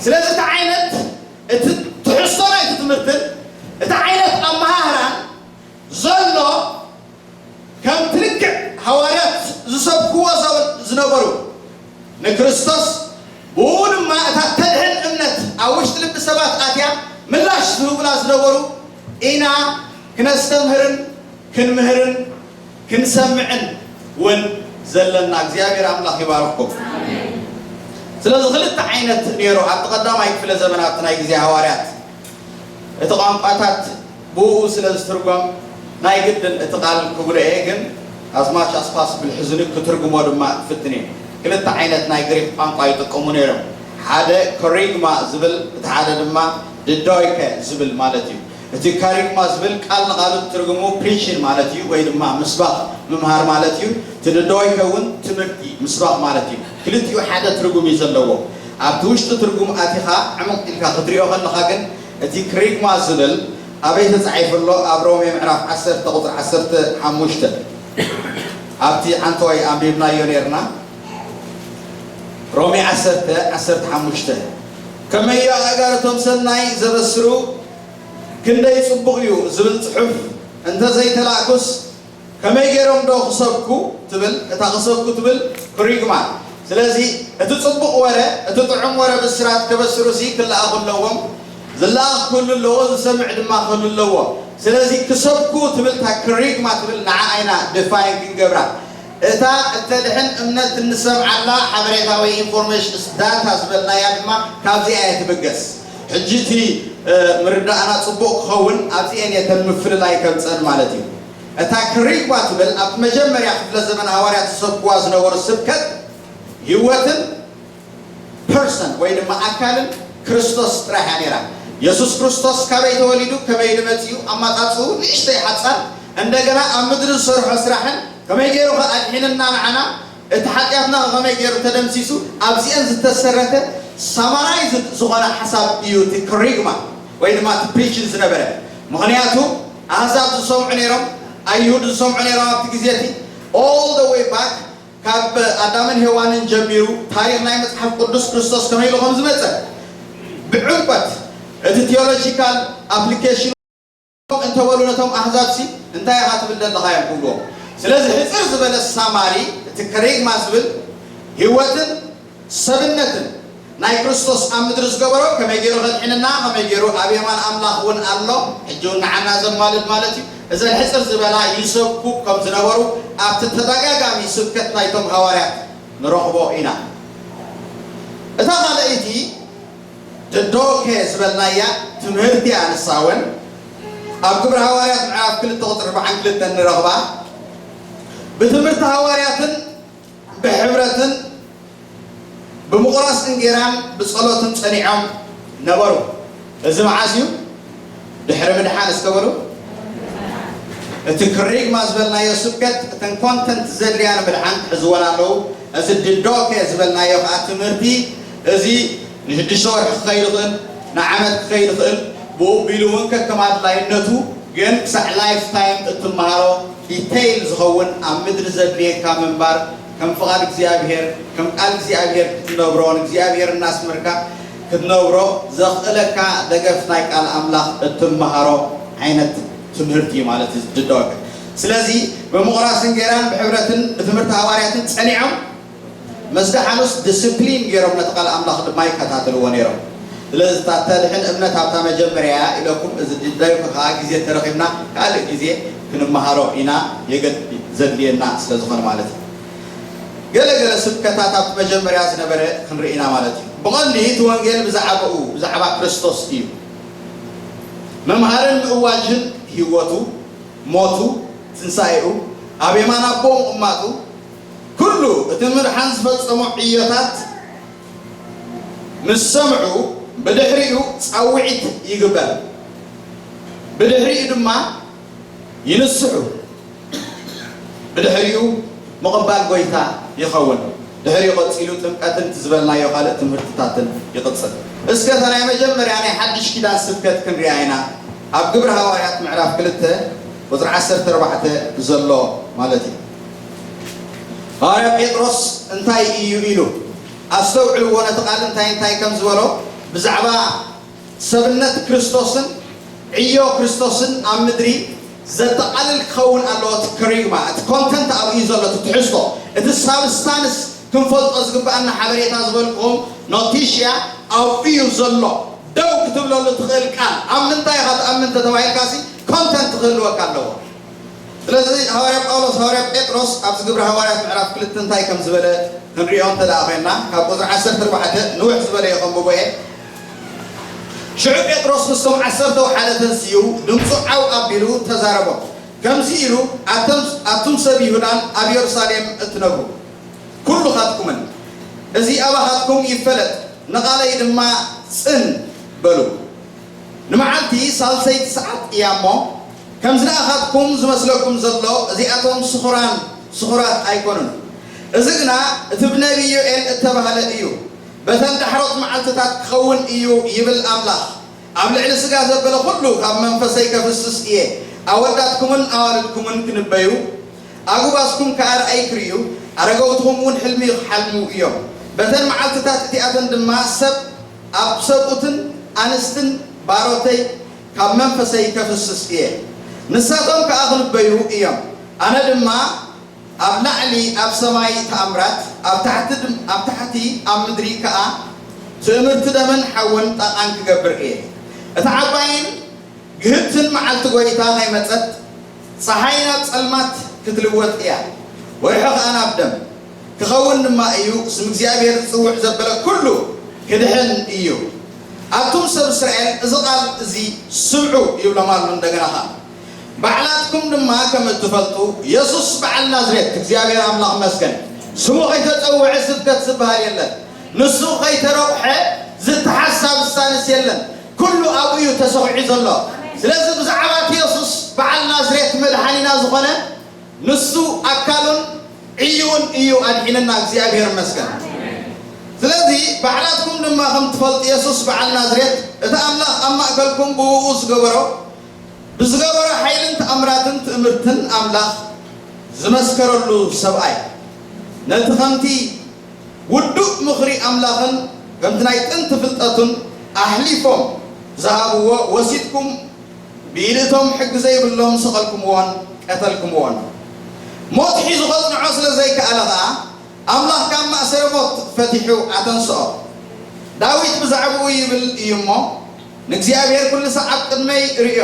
ስለዚ እቲ ዓይነት፣ እቲ ትሕዝቶ ናይቲ ትምህርትን እቲ ዓይነት ኣመሃህራን ዘሎ ከምቲ ልክዕ ሃዋርያት ዝሰብክዎ ዘበ-፣ ዝነበሩ ንክርስቶስ፣ ብኡ ድማ እታ ተድሕን እምነት ኣብ ውሽጢ ልቢ ሰባት ኣትያ ምላሽ ዝህቡላ ዝነበሩ ኢና ክነስተምህርን ክንምህርን ክንሰምዕን እውን ዘለና። እግዚኣብሔር ኣምላኽ ይባርኽኩም። ስለዚ ክልተ ዓይነት ነይሩ ኣብቲ ቀዳማይ ክፍለ ዘመናት ናይ ግዜ ሃዋርያት። እቲ ቋንቋታት ብኡ ስለ ዝትርጎም ናይ ግድን እቲ ቃል ክጉድኤ ግን as much as possible ሕዝኒ ክትርጉሞ ድማ ክፍትን እየ። ክልተ ዓይነት ናይ ግሪክ ቋንቋ ይጥቀሙ ነይሮም። ሓደ ከሪግማ ዝብል፣ እቲ ሓደ ድማ ድዶይከ ዝብል ማለት እዩ። እቲ ካሪግማ ዝብል ቃል ንቃሉ ትርጉሙ ፕሪችን ማለት እዩ፣ ወይ ድማ ምስባኽ ምምሃር ማለት እዩ። እቲ ድዶይከ እውን ትምህርቲ ምስባኽ ማለት እዩ። ክልቲኡ ሓደ ትርጉም እዩ ዘለዎ። ኣብቲ ውሽጢ ትርጉም ኣቲኻ ዕምቕ ኢልካ ክትሪኦ ከለኻ ግን እቲ ክሪግማ ዝብል ኣበይ ተጻሒፉ ኣሎ? ኣብ ሮሜ ምዕራፍ ዓሰርተ ቁጽሪ ዓሰርተ ሓሙሽተ ኣብቲ ዓንተዋይ ኣንቢብናዮ ነርና። ሮሜ ዓሰርተ ዓሰርተ ሓሙሽተ ከመዮ ኣእጋርቶም ሰናይ ዘበስሩ ክንደይ ጽቡቕ እዩ ዝብል ጽሑፍ እንተ ዘይተላእኩስ ከመይ ገይሮም ዶ ክሰብኩ ትብል፣ እታ ክሰብኩ ትብል ክሪግማ። ስለዚ እቲ ጽቡቕ ወረ፣ እቲ ጥዑም ወረ ብስራት ከበስሩ ሲ ክለኣኹ ኣለዎም። ዝለኣኽ ክህሉ ኣለዎ፣ ዝሰምዕ ድማ ክህሉ ኣለዎ። ስለዚ ክሰብኩ ትብል እታ ክሪግማ ትብል ንዓ ኣይና ድፋይን ክንገብራ። እታ እተድሕን እምነት እንሰምዓላ ሓበሬታ ወይ ኢንፎርሜሽን ዳታ ዝበልናያ ድማ ካብዚኣ እያ ትብገስ። ሕጂ እቲ ምርዳእና ጽቡቕ ክኸውን ኣብዚኤን እየን ምፍልላይ ከምጸን ማለት እዩ። እታ ክሪግማ ትብል ኣብቲ መጀመርያ ክፍለ ዘመን ሃዋርያት ዝሰብክዋ ዝነበሩ ስብከት ህይወትን ፐርሰን ወይ ድማ ኣካልን ክርስቶስ ጥራሕ እያ ነይራ። የሱስ ክርስቶስ ካበይ ተወሊዱ፣ ከመይ ኢሉ መጺኡ፣ ኣማጻጽኡ ንእሽተይ ሓጻር፣ እንደገና ኣብ ምድሪ ዝሰርሖ ስራሕን ከመይ ገይሩ ከ ኣድሒንና ንዓና፣ እቲ ሓጢኣትና ከመይ ገይሩ ተደምሲሱ፣ ኣብዚአን ዝተሰረተ ሳማራይዝ ዝኾነ ሓሳብ እዩ እቲ ክሪግማ ወይ ድማ እቲ ፕሪችን ዝነበረ። ምኽንያቱ ኣህዛብ ዝሰምዑ ነይሮም፣ ኣይሁድ ዝሰምዑ ነይሮም ኣብቲ ግዜ እቲ all the way back ካብ ኣዳምን ሄዋንን ጀሚሩ ታሪኽ ናይ መጽሓፍ ቅዱስ ክርስቶስ ከመይ ኢሉ ከም ዝመጸ ብዕምቆት እቲ ቴዎሎጂካል ኣፕሊኬሽን እንተበሉ ነቶም ኣህዛብ ሲ እንታይ ኢኻ ትብል ዘለኻ እዮም ክብልዎም። ስለዚ ሕጽር ዝበለ ሳማሪ እቲ ከሬግማ ዝብል ህይወትን ሰብነትን ናይ ክርስቶስ ኣብ ምድሪ ዝገበሮ ከመይ ገይሩ ከድሕንና ከመይ ገይሩ ኣብ የማን ኣምላኽ እውን ኣሎ ሕጂ እውን ንዓና ዘማልድ ማለት እዩ። እዘን ሕጽር ዝበላ ይሰብኩ ከም ዝነበሩ ኣብቲ ተደጋጋሚ ስብከት ናይቶም ሃዋርያት ንረኽቦ ኢና። እታ ካልኣይቲ ድዶከ ዝበልናያ ትምህርቲ ኣንሳውን ኣብ ግብሪ ሃዋርያት ምዕራፍ ክልተ ቁፅሪ ኣርባዓን ክልተን ንረኽባ። ብትምህርቲ ሃዋርያትን ብሕብረትን ብምቑራስ እንጌራን ብጸሎትን ጸኒዖም ነበሩ። እዚ መዓስ እዩ? ድሕሪ ምድሓን እስከ በሉ። እቲ ክሪግማ ዝበልናዮ ስብከት እተን ኮንተንት ዘድልያ ንምድሓን ክሕዝወን ኣለዉ። እዚ ድዶከ ዝበልናዮ ከዓ ትምህርቲ እዚ ንሽዱሽተ ወርሒ ክኸይድ ይኽእል፣ ንዓመት ክኸይድ ይኽእል። ብኡ ቢሉ እውን ከከም ኣድላይነቱ ግን ክሳዕ ላይፍ ታይም እትመሃሮ ዲተይል ዝኸውን ኣብ ምድሪ ዘድልየካ ምንባር ከም ፍቓድ እግዚኣብሔር ከም ቃል እግዚኣብሔር ክትነብሮ ንእግዚኣብሔር እናስመርካ ክትነብሮ ዘኽእለካ ደገፍ ናይ ቃል ኣምላኽ እትመሃሮ ዓይነት ትምህርቲ እዩ ማለት እዩ ዝድደወካ። ስለዚ ብምቑራስ እንጌራን ብሕብረትን ብትምህርቲ ሃዋርያትን ጸኒዖም ምስ ደሓኑስ ዲስፕሊን ገይሮም ነቲ ቃል ኣምላኽ ድማ ይከታተልዎ ነይሮም። ስለዚ እታ ተድሕን እምነት ኣብታ መጀመርያ እያ ኢለኩም እዚ ድዳዩ ከዓ ግዜ ተረኺብና ካልእ ግዜ ክንመሃሮ ኢና የገድ ዘድልየና ስለ ዝኾነ ማለት እዩ። ገለ ገለ ስብከታት ኣብቲ መጀመርያ ዝነበረ ክንርኢ ኢና ማለት እዩ። ብቐንዲ እቲ ወንጌል ብዛዕባኡ ብዛዕባ ክርስቶስ እዩ። መምሃርን ምእዋጅን ህይወቱ፣ ሞቱ፣ ትንሳኤኡ፣ ኣብ የማን ኣቦ ምቕማጡ ኩሉ እቲ ምድሓን ዝፈጸሞ ዕዮታት ምስ ሰምዑ ብድሕሪኡ ጻውዒት ይግበር። ብድሕሪኡ ድማ ይንስሑ። ብድሕሪኡ ምቕባል ጎይታ ይኸውን። ድሕሪኡ ቀጺሉ ጥምቀትን እቲ ዝበልናዮ ካልእ ትምህርትታትን ይቕጽል። እስከ እታ ናይ መጀመርያ ናይ ሓድሽ ኪዳን ስብከት ክንሪኣ ኢና። ኣብ ግብሪ ሃዋርያት ምዕራፍ ክልተ ቁጽሪ ዓሰርተ ኣርባዕተ ዘሎ ማለት እዩ። ሃዋርያ ጴጥሮስ እንታይ እዩ ኢሉ? ኣስተውዕልዎ፣ ነቲ ቃል እንታይ እንታይ ከም ዝበሎ። ብዛዕባ ሰብነት ክርስቶስን ዕዮ ክርስቶስን ኣብ ምድሪ ዘጠቓልል ክኸውን ኣለዎ። እቲ ከሪግማ፣ እቲ ኮንተንት ኣብኡ እዩ ዘሎ፣ እቲ ትሕዝቶ፣ እቲ ሳብስታንስ ክንፈልጦ ዝግብኣና ሓበሬታ ዝበልክኹም ኖቲሽያ ኣብኡ እዩ ዘሎ። ደው ክትብለሉ ትኽእል ቃል ኣብ ምንታይ ኢኻ ትኣምን ተተባሂልካሲ ኮንተንት ክህልወካ ኣለዎ። ስለዚ ሃዋርያ ጳውሎስ፣ ሃዋርያ ጴጥሮስ ኣብዚ ግብሪ ሃዋርያት ምዕራፍ ክልተ እንታይ ከም ዝበለ ክንሪኦ እንተ ደኣ ኮይንና፣ ካብ ቁጽሪ ዓሰርተ ኣርባዕተ ንውሕ ዝበለ እዩ ከንብቦ እየ። ሽዑ ጴጥሮስ ምስቶም ዓሰርተ ወሓደ ተንሲኡ፣ ድምፁ ዓው ኣቢሉ ተዛረቦም። ከምዚ ኢሉ፣ ኣቶም-፣ ኣቱም ሰብ ይሁዳን ኣብ የሩሳሌም እትነብሩ ኩሉኻትኩምን፣ እዚ ኣባኻትኩም ይፈለጥ፣ ንቓለይ ድማ ጽን በሉ። ንመዓልቲ ሳልሰይቲ ሰዓት እያ እሞ፣ ከምዚ ንኣኻትኩም ዝመስለኩም ዘሎ፣ እዚኣቶም ስኹራን ስኹራት ኣይኮኑን። እዚ ግና እቲ ብነቢይ ዮኤል እተባህለ እዩ። በተን ዳሕሮት መዓልትታት ክኸውን እዩ ይብል ኣምላኽ። ኣብ ልዕሊ ስጋ ዘበለ ኩሉ ካብ መንፈሰይ ከፍስስ እየ። ኣወዳትኩምን ኣዋልድኩምን ክንበዩ፣ ኣጉባዝኩም ከኣ ራእይ ክርእዩ፣ ኣረገውትኹም እውን ሕልሚ ክሓልሙ እዮም። በተን መዓልትታት እቲኣተን ድማ ሰብ ኣብ ሰብኡትን ኣንስትን ባሮተይ ካብ መንፈሰይ ከፍስስ እየ። ንሳቶም ከኣ ክንበዩ እዮም። ኣነ ድማ ኣብ ላዕሊ ኣብ ሰማይ ተኣምራት፣ ኣብ ታሕቲ ድም-፣ ኣብ ታሕቲ ኣብ ምድሪ ከኣ ትእምርቲ ደምን ሓውን ጣቓን ክገብር እየ። እታ ዓባይን ግህድትን መዓልቲ ጐይታ ከይመጸት፣ ጸሓይ ናብ ጸልማት ክትልወጥ እያ፣ ወርሒ ኸኣ ናብ ደም ክኸውን ድማ እዩ። ስም እግዚኣብሔር ዝጽውዕ ዘበለ ኩሉ ክድሕን እዩ። ኣቱም ሰብ እስራኤል፣ እዚ ቃል እዚ ስምዑ ይብሎም ኣሎ እንደገና ኸኣ። ባዕላትኩም ድማ ከም እትፈልጡ፣ የሱስ በዓል ናዝሬት፣ እግዚኣብሔር ኣምላኽ ይመስገን፣ ስሙ ከይተጸውዐ ስብከት ዝበሃል የለን። ንሱ ከይተረቑሐ ዝተሓሳብ ዝሳንስ የለን። ኩሉ ኣብኡ እዩ ተሰኺዑ ዘሎ። ስለዚ ብዛዕባ እቲ የሱስ በዓል ናዝሬት መድሓኒና ዝኾነ፣ ንሱ ኣካሉን ዕዩን እዩ ኣድሒንና፣ እግዚኣብሔር ይመስገን። ስለዚ ባዕላትኩም ድማ ከም ትፈልጡ፣ የሱስ በዓል ናዝሬት፣ እቲ ኣምላኽ ኣብ ማእከልኩም ብእኡ ዝገበሮ፣ ብዝገበሮ ሓይልን ተኣምራትን ትእምርትን ኣምላኽ ዝመስከረሉ ሰብኣይ፣ ነቲ ከምቲ ውዱእ ምኽሪ ኣምላኽን ከምቲ ናይ ጥንቲ ፍልጠቱን ኣሕሊፎም ዝሃብዎ ወሲድኩም፣ ብኢድ እቶም ሕጊ ዘይብሎም ሰቐልኩምዎን ቀተልኩምዎን። ሞት ሒዙ ከጽንዖ ስለ ዘይከኣለ ኸኣ፣ ኣምላኽ ካብ ማእሰሪ ሞት ፈቲሑ ኣተንስኦ። ዳዊት ብዛዕባኡ ይብል እዩ እሞ፣ ንእግዚኣብሔር ኩሉ ሳዕ ኣብ ቅድመይ እርእዮ፣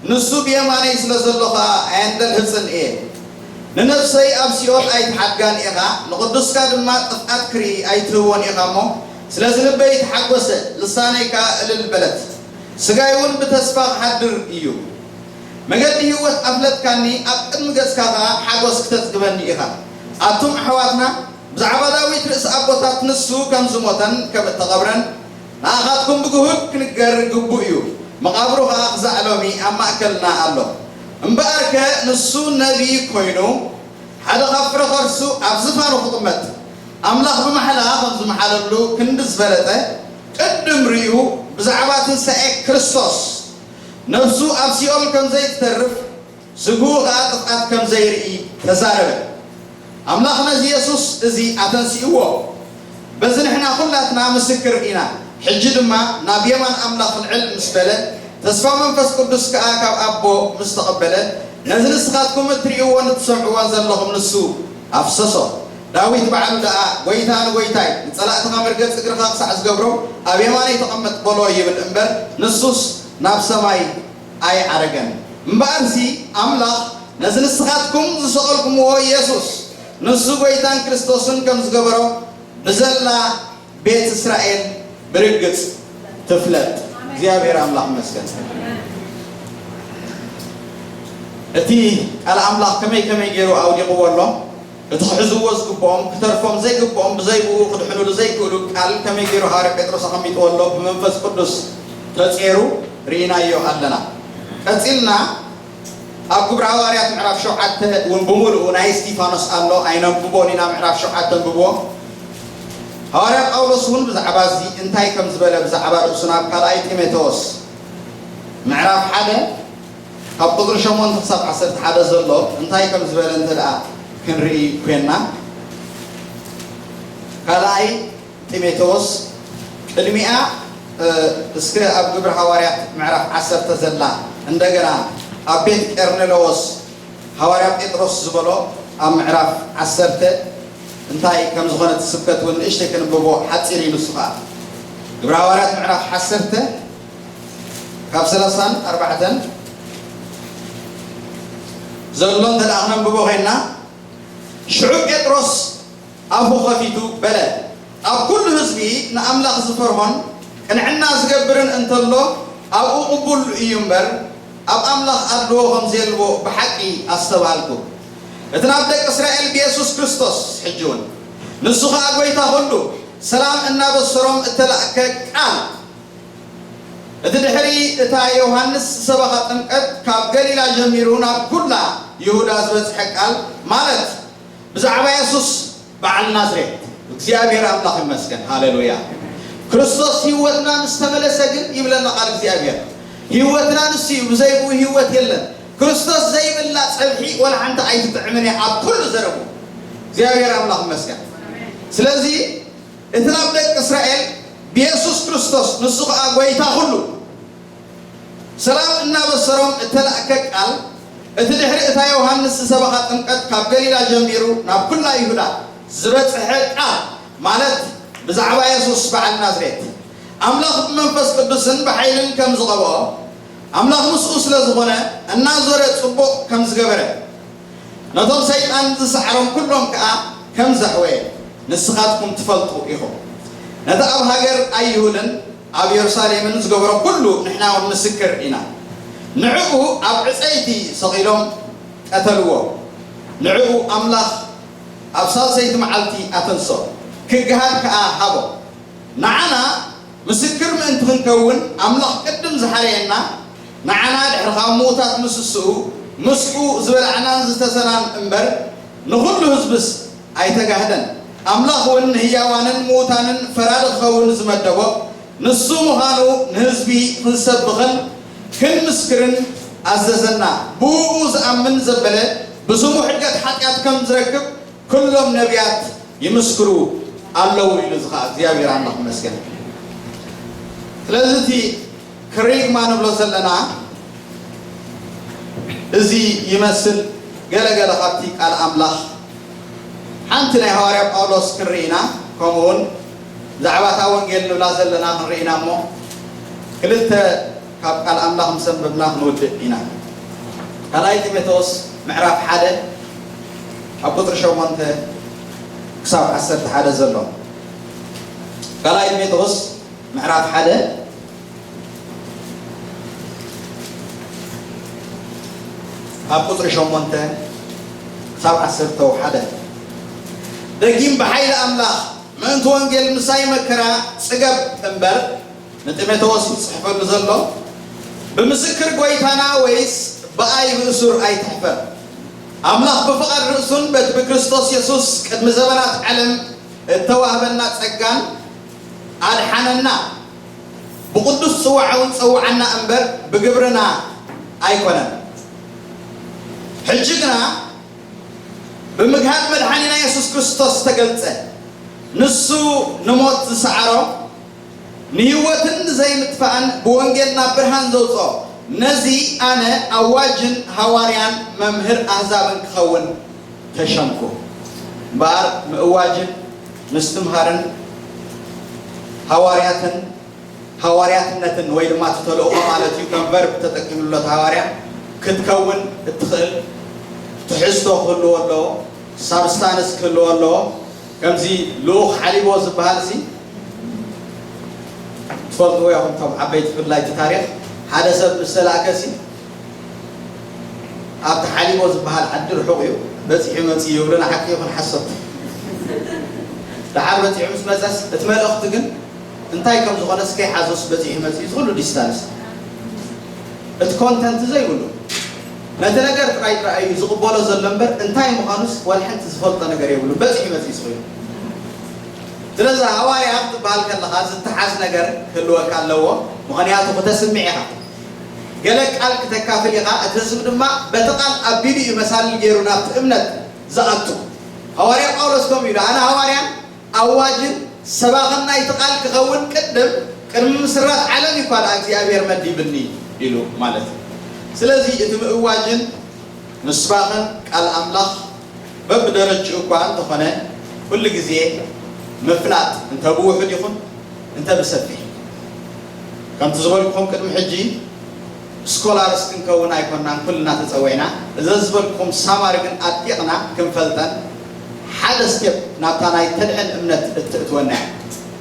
ንሱ ብየማነይ ስለ ዘሎ ኸኣ ኣየንደልህጽን እየ። ንነፍሰይ ኣብ ሲኦል ኣይትሓድጋን ኢኻ፣ ንቕዱስካ ድማ ጥፍኣት ክርኢ ኣይትህቦን ኢኻ እሞ፣ ስለዚ ልበይ ተሓጐሰ፣ ልሳነይ ከኣ እልል በለት። ስጋይ እውን ብተስፋ ክሓድር እዩ። መገዲ ህይወት ኣፍለጥካኒ፣ ኣብ ቅድሚ ገጽካ ኸኣ ሓጎስ ክተጽግበኒ ኢኻ። ኣቱም ኣሕዋትና፣ ብዛዕባ ዳዊት ርእሲ ኣቦታት፣ ንሱ ከም ዝሞተን ከም እተቐብረን ንኣኻትኩም ብግሁድ ክንገር ግቡእ እዩ። መቓብሩ ኸኣ ክሳዕ ሎሚ ኣብ ማእከልና ኣሎ። እምበኣርከ ንሱ ነቢይ ኮይኑ፣ ሓደ ካብ ፍረ ከርሱ ኣብ ዝፋኑ ክቕመጥ፣ ኣምላኽ ብማሕላ ከም ዝመሓለሉ ክንዲ ዝፈለጠ፣ ቅድም ርእዩ ብዛዕባ ትንሳኤ ክርስቶስ፣ ነፍሱ ኣብ ሲኦል ከም ዘይትተርፍ፣ ስግኡ ኸኣ ጥፍኣት ከም ዘይርኢ ተዛረበ። ኣምላኽ ነዚ የሱስ እዚ ኣተንሲእዎ። በዚ ንሕና ኹላትና ምስክር ኢና። ሕጂ ድማ ናብ የማን ኣምላኽ ልዕል ምስ በለ፣ ተስፋ መንፈስ ቅዱስ ከኣ ካብ ኣቦ ምስ ተቐበለ፣ ነዚ ንስኻትኩም እትርእይዎን እትሰምዕዎን ዘለኹም ንሱ ኣፍሰሶ። ዳዊት ባዕሉ ደኣ፣ "ጐይታ ንጐይታይ፣ ንጸላእትኻ መርገጽ እግርኻ ክሳዕ ዝገብሮም ኣብ የማነይ ተቐመጥ በሎ" ይብል እምበር፣ ንሱስ ናብ ሰማይ ኣይዓረገን። እምበኣርሲ ኣምላኽ ነዚ ንስኻትኩም ዝሰቐልኩምዎ የሱስ፣ ንሱ ጐይታን ክርስቶስን ከም ዝገበሮ ብዘላ ቤት እስራኤል ብርግጽ ትፍለጥ። እግዚኣብሔር ኣምላኽ ይመስገን። እቲ ቃል ኣምላኽ ከመይ ከመይ ገይሩ ኣውዲቕዎ ኣሎ? እቲ ክሕዝዎ ዝግብኦም፣ ክተርፎም ዘይግብኦም፣ ብዘይ ብኡ ክድሕኑሉ ዘይክእሉ ቃል ከመይ ገይሩ ሃዋርያ ጴጥሮስ ኣቐሚጥዎ ኣሎ? ብመንፈስ ቅዱስ ተጼሩ ርኢናዮ ኣለና። ቀጺልና ኣብ ግብሪ ሃዋርያት ምዕራፍ ሸውዓተ እውን ብምሉኡ ናይ እስጢፋኖስ ኣሎ፣ ኣይነንብቦን ኢና። ምዕራፍ ሸውዓተ ኣንብብዎ። ሃዋርያ ጳውሎስ እውን ብዛዕባ እዚ እንታይ ከም ዝበለ፣ ብዛዕባ ርእሱን ኣብ ካልኣይ ጢሞቴዎስ ምዕራፍ ሓደ ካብ ቁጽሪ ሸሞንተ ክሳብ ዓሰርተ ሓደ ዘሎ እንታይ ከም ዝበለ እንተ ደኣ ክንርኢ ኮይንና፣ ኣይ ጢሞቴዎስ ቅድሚኣ፣ እ፣ እስከ ኣብ ግብሪ ሃዋርያት ምዕራፍ ዓሰርተ ዘላ፣ እንደገና ኣብ ቤት ቄርኔሌዎስ፣ ሃዋርያ ጴጥሮስ ዝበሎ ኣብ ምዕራፍ ዓሰርተ እንታይ ከም ዝኾነ እቲ ስብከት እውን ንእሽተይ ክንብቦ ሓጺር እዩ። ንሱ ኸኣ ግብሪ ሃዋርያት ምዕራፍ ዓሰርተ ካብ ሰላሳን ኣርባዕተን ዘሎ እንተ ደኣ ክነንብቦ ኮይንና፣ ሽዑ ጴጥሮስ ኣፉ ኸፊቱ በለ፣ ኣብ ኩሉ ህዝቢ ንኣምላኽ ዝፈርሆን ቅንዕና ዝገብርን እንተሎ፣ ኣብኡ ቅቡል እዩ እምበር፣ ኣብ ኣምላኽ ኣድልዎ ከም ዘየልቦ ብሓቂ ኣስተብሃልኩ። እቲ ናብ ደቂ እስራኤል ብየሱስ ክርስቶስ፣ ሕጂ እውን ንሱ ኸኣ ጐይታ ኹሉ፣ ሰላም እናበሰሮም እተላእከ ቃል፣ እቲ ድሕሪ እታ ዮሃንስ ዝሰበኻ ጥምቀት ካብ ገሊላ ጀሚሩ ናብ ኩላ ይሁዳ ዝበጽሐ ቃል፣ ማለት ብዛዕባ የሱስ በዓል ናዝሬት። እግዚኣብሔር ኣምላኽ ይመስገን። ሃሌሉያ። ክርስቶስ ህይወትና ምስ ተመለሰ ግን ይብለና ቃል እግዚኣብሔር፣ ህይወትና ንሱ እዩ፣ ብዘይ ብኡ ህይወት የለን። ክርስቶስ ዘይብላ ጸብሒ ወላ ሓንቲ ኣይትጥዕምን እያ ኣብ ኩሉ ዘረቡ። እግዚኣብሔር ኣምላኽ ይመስገን። ስለዚ እቲ ናብ ደቂ እስራኤል ብየሱስ ክርስቶስ፣ ንሱ ኸኣ ጐይታ ኹሉ፣ ሰላም እናበሰሮም እተላእከ ቃል፣ እቲ ድሕሪ እታ ዮሃንስ ዝሰበኻ ጥምቀት ካብ ገሊላ ጀሚሩ ናብ ኩላ ይሁዳ ዝበጽሐ ቃል፣ ማለት ብዛዕባ የሱስ በዓል ናዝሬት፣ ኣምላኽ ብመንፈስ ቅዱስን ብሓይልን ከም ዝቐብኦ፣ ኣምላኽ ምስኡ ስለ ዝኾነ፣ እናዞረ ጽቡቕ ከም ዝገበረ፣ ነቶም ሰይጣን ዝሰዓሮም ኩሎም ከኣ ከም ዘሕወየ ንስኻትኩም ትፈልጡ ኢኹም። ነቲ ኣብ ሃገር ኣይሁድን ኣብ የሩሳሌምን ዝገበሮ ኩሉ ንሕና እውን ምስክር ኢና። ንዕኡ ኣብ ዕጸይቲ ሰቒሎም ቀተልዎ። ንዕኡ ኣምላኽ ኣብ ሳልሰይቲ መዓልቲ ኣተንስኦ፣ ክገሃድ ከኣ ሃቦ። ንዓና ምስክር ምእንቲ ክንከውን ኣምላኽ ቅድም ዝሓረየና፣ ንዓና ድሕሪ ካብ ምዉታት ምስስኡ፣ ምስኡ ዝበላዕናን ዝስተሰናን እምበር፣ ንኹሉ ህዝብስ ኣይተጋህደን። ኣምላኽ እውን ንህያዋንን ምዉታንን ፈራዲ ክኸውን ዝመደቦ ንሱ ምዃኑ ንህዝቢ ክንሰብኽን ክንምስክርን ኣዘዘና። ብእኡ ዝኣምን ዘበለ ብስሙ ሕድገት ሓጢኣት ከም ዝረክብ ኩሎም ነቢያት ይምስክሩ ኣለዉ ኢሉ። እዚ ኸዓ እግዚኣብሔር ኣምላኽ ይመስገን። ስለዚ እቲ ክሪግማ ንብሎ ዘለና እዚ ይመስል። ገለ ገለ ካብቲ ቃል ኣምላኽ ሓንቲ ናይ ሃዋርያ ጳውሎስ ክንርኢ ኢና። ከምኡ እውን ብዛዕባ እታ ወንጌል ንብላ ዘለና ክንርኢ ኢና እሞ ክልተ ካብ ቃል ኣምላኽ ምስ ኣንበብና ክንውድእ ኢና። ካልኣይ ጢሞቴዎስ ምዕራፍ ሓደ ካብ ቁጽሪ ሸሞንተ ክሳብ ዓሰርተ ሓደ ዘሎ። ካልኣይ ጢሞቴዎስ ምዕራፍ ሓደ ካብ ቁጽሪ ሸሞንተ ክሳብ ዓሰርተ ሓደ። ደጊም ብሓይሊ ኣምላኽ ምእንቲ ወንጌል ምሳይ መከራ ጽገብ እምበር፣ ንጢሞቴዎስ እዩ ዝጽሕፈሉ ዘሎ፣ ብምስክር ጐይታና ወይስ ብኣይ ብእሱር ኣይትሕፈር። ኣምላኽ ብፍቓድ ርእሱን በቲ ብክርስቶስ የሱስ ቅድሚ ዘበናት ዓለም እተዋህበና ጸጋን ኣድሓነና፣ ብቕዱስ ጽዋዕ እውን ጸውዓና እምበር ብግብርና ኣይኮነን። ሕጂ ግና ብምግሃድ መድሓኒና የሱስ ክርስቶስ ተገልጸ። ንሱ ንሞት ዝሰዓሮ፣ ንህይወትን ንዘይምጥፋእን ብወንጌል ናብ ብርሃን ዘውጽኦ፣ ነዚ ኣነ ኣዋጅን ሃዋርያን መምህር ኣህዛብን ክኸውን ተሸምኩ። እምበኣር ምእዋጅን ምስትምሃርን ሃዋርያትን፣ ሃዋርያትነትን ወይ ድማ እቲ ተልእኾ ማለት እዩ። ከም ቨርብ ተጠቂምሉ እቲ ሃዋርያ ክትከውን እትኽእል ትሕዝቶ ክህልዎ ኣለዎ፣ ሳብስታንስ ክህልዎ ኣለዎ። ከምዚ ልኡኽ ሓሊቦ ዝበሃል ሲ ትፈልጥዎ ኢኹም፣ እቶም ዓበይቲ ብፍላይ እቲ ታሪኽ። ሓደ ሰብ ምስ ተላእከ ሲ ኣብቲ ሓሊቦ ዝበሃል ዓዲ ርሑቕ እዩ፣ በጺሑ መጺኡ ይብሉና። ሓቂ ይኹን ሓሶት? ደሓር በጺሑ ምስ መጸስ እቲ መልእኽቲ ግን እንታይ ከም ዝኾነ እስከ ይሓዞስ በጺሑ መጺኡ፣ እዚ ኩሉ ዲስታንስ እቲ ኮንተንት ዘይብሉ ነቲ ነገር ጥራይ ጥራይ እዩ ዝቕበሎ ዘሎ እምበር እንታይ ምዃኑስ ዋላ ሓንቲ ዝፈልጦ ነገር የብሉ። በጺሑ መጺኡ ስኺ። ስለዚ ሃዋርያ ክትበሃል ከለኻ ዝተሓዝ ነገር ክህልወካ ኣለዎ፣ ምኽንያቱ ክተስምዕ ኢኻ። ገለ ቃል ክተካፍል ኢኻ፣ እቲ ህዝቢ ድማ በቲ ቃል ኣቢሉ እዩ መሳልል ገይሩ ናብቲ እምነት ዝኣቱ። ሃዋርያ ጳውሎስ ከምኡ ኢሉ፣ ኣነ ሃዋርያን ኣዋጅን ሰባኽን ናይቲ ቃል ክኸውን ቅድም ቅድሚ ምስራት ዓለም እኳ ደኣ እግዚኣብሔር መዲብኒ ኢሉ ማለት እዩ። ስለዚ እቲ ምእዋጅን ምስባኽን ቃል ኣምላኽ በብደረጅኡ እኳ እንተኾነ ኩሉ ግዜ ምፍላጥ እንተ ብውሑድ ይኹን እንተ ብሰፊሕ ከምቲ ዝበልኩኹም ቅድሚ ሕጂ ስኮላርስ ክንከውን ኣይኮናን ኩልና ተጸዊዕና። እዘን ዝበልኩኹም ሳማሪ ግን ኣጢቕና ክንፈልጠን ሓደ ስቴፕ ናብታ ናይ ተድሕን እምነት እትእትወና እያ።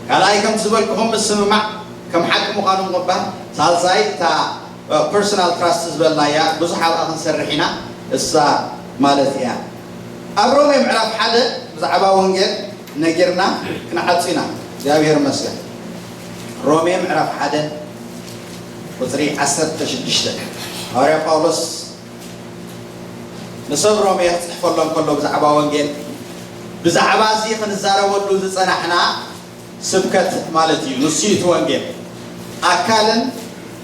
ካልኣይ ከምቲ ዝበልኩኹም ምስምማዕ ከም ሓቂ ምዃኑ ምቕባል። ሳልሳይ እታ ፐርሶናል ትራስት ዝበልናያ ብዙሕ ኣብኣ ክንሰርሕ ኢና እሳ ማለት እያ። ኣብ ሮሜ ምዕራፍ ሓደ ብዛዕባ ወንጌል ነጊርና ክንዓጹ ኢና። እግዚኣብሔር ይመስገን። ሮሜ ምዕራፍ ሓደ ቁፅሪ ዓሰርተ ሽዱሽተ ሃዋርያ ጳውሎስ ንሰብ ሮሜ ክፅሕፈሎም ከሎ ብዛዕባ ወንጌል ብዛዕባ እዚ ክንዛረበሉ ዝፀናሕና ስብከት ማለት እዩ። ንሱ እዩ እቲ ወንጌል ኣካልን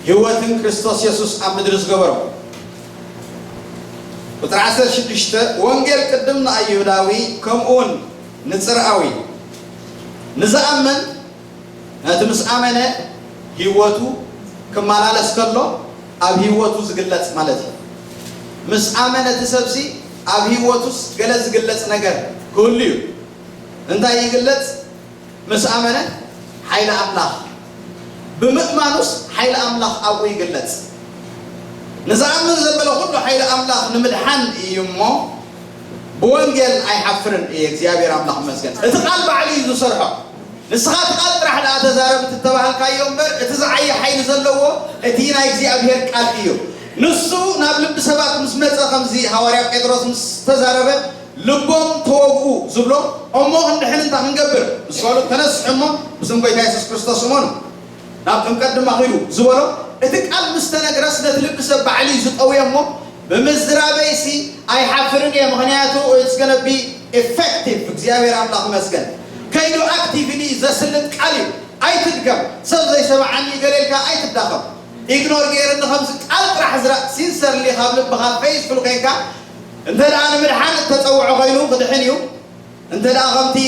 ህይወትን ክርስቶስ የሱስ ኣብ ምድሪ ዝገበሮ። ቁፅሪ ዓሰርተ ሽዱሽተ ወንጌል ቅድም ንኣይሁዳዊ ከምኡውን ንፅርኣዊ ንዝኣምን ነቲ ምስ ኣመነ ህይወቱ ክመላለስ ከሎ ኣብ ህይወቱ ዝግለጽ ማለት እዩ። ምስ ኣመነ እቲ ሰብሲ ኣብ ህይወቱስ ገለ ዝግለጽ ነገር ክህሉ እዩ። እንታይ ይግለጽ? ምስ ኣመነ ሓይሊ ኣምላኽ ብምእማኑስ ሓይሊ ኣምላኽ ኣብኡ ይግለጽ። ንዝኣምን ዘበለ ኩሉ ሓይሊ ኣምላኽ ንምድሓን እዩ እሞ ብወንጌል ኣይሓፍርን እየ። እግዚኣብሔር ኣምላኽ ይመስገን። እቲ ቃል ባዕሉ እዩ ዝሰርሖ። ንስኻ እቲ ቃል ጥራሕ ደኣ ተዛረብ እቲ እተባህልካዮ እምበር እቲ ዝዓየ ሓይሊ ዘለዎ እቲ ናይ እግዚኣብሔር ቃል እዩ። ንሱ ናብ ልቢ ሰባት ምስ መጸ ከምዚ ሃዋርያ ጴጥሮስ ምስ ተዛረበ ልቦም ተወግኡ ዝብሎ እሞ ክንድሕን እንታይ ክንገብር ምስ በሉ ተነስሑ እሞ ብስም ጎይታ የሱስ ክርስቶስ እመኑ ናብ ጥምቀት ድማ ኺዱ ዝበሎ እቲ ቃል ምስ ተነግረስ ነቲ ልቢ ሰብ ባዕሉ እዩ ዝጠውዮ እሞ ብምዝራበይሲ ኣይሓፍርን እየ ምኽንያቱ it's gonna be effective እግዚኣብሔር ኣምላኽ መስገን ከይዱ ኣክቲቭሊ ዘስልጥ ቃል እዩ ኣይትድገም ሰብ ዘይሰማዓኒ ገለ ኢልካ ኣይትዳኸም ኢግኖር ገይርኒ ከምዚ ቃል ጥራሕ ዝራ ሲንሰርሊ ካብ ልብኻ ፌይስፉል ኮይንካ እንተ ደኣ ንምድሓን እተጸውዖ ኮይኑ ክድሕን እዩ እንተ ደኣ ከምቲ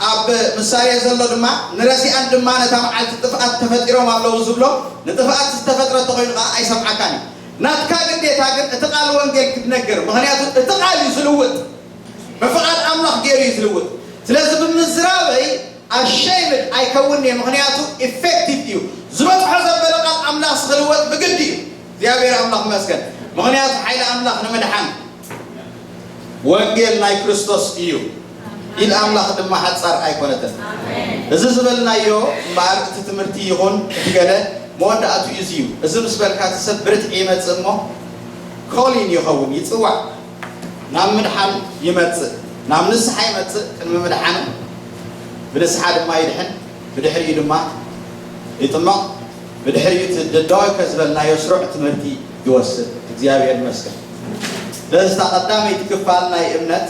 ኣብ ምሳሌ ዘሎ ድማ ንረሲኣን ድማ ነታ መዓልቲ ጥፍኣት ተፈጢሮም ኣለዉ ዝብሎ ንጥፍኣት ዝተፈጥረ እንተኾይኑ ከዓ ኣይሰምዓካን እዩ ናትካ ግዴታ ግን እቲ ቃል ወንጌል ክትነግር ምኽንያቱ እቲ ቃል እዩ ዝልውጥ ብፍቓድ ኣምላኽ ገይሩ እዩ ዝልውጥ ስለዚ ብምዝራበይ ኣሸይምድ ኣይከውን እየ ምኽንያቱ ኢፌክቲቭ እዩ ዝበፅሖ ዘበለ ቃል ኣምላኽ ስኽልወጥ ብግዲ እዩ እግዚኣብሔር ኣምላኽ መስገን ምኽንያቱ ሓይሊ ኣምላኽ ንምድሓን ወንጌል ናይ ክርስቶስ እዩ ኢድ ኣምላኽ ድማ ሓጻር ኣይኮነትን እዚ ዝበልናዮ እምበኣር እቲ ትምህርቲ ይኹን እቲ ገለ መወዳእቱ እዚ እዩ እዚ ምስ በልካ እቲ ሰብ ብርትዒ ይመጽእ እሞ ኮሊን ይኸውን ይጽዋዕ ናብ ምድሓን ይመጽእ ናብ ንስሓ ይመጽእ ቅድሚ ምድሓኑ ብንስሓ ድማ ይድሕን ብድሕሪኡ ድማ ይጥመቕ ብድሕሪኡ እቲ ደዳወከ ዝበልናዮ ስሩዕ ትምህርቲ ይወስድ እግዚኣብሔር ይመስገን ስለዚ እታ ቀዳመይቲ ክፋል ናይ እምነት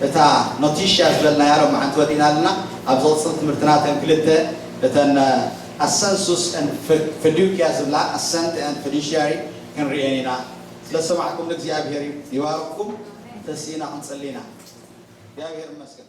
እታ ኖቲሽያ ዝበልናያ ሎማዓንቲ ወዲእና ኣለና ኣብ ዝቕፅል ትምህርትና እተን ክልተ እተን ኣሰንሱስ ፍዱኪያ ዝብላ ኣሰንት ን ፊዱሽያሪ ክንርእየን ኢና ስለዝሰማዕኩም እግዚኣብሔር ይባርኩም ተስኢና ክንፅሊ ኢና እግዚኣብሔር ይመስገን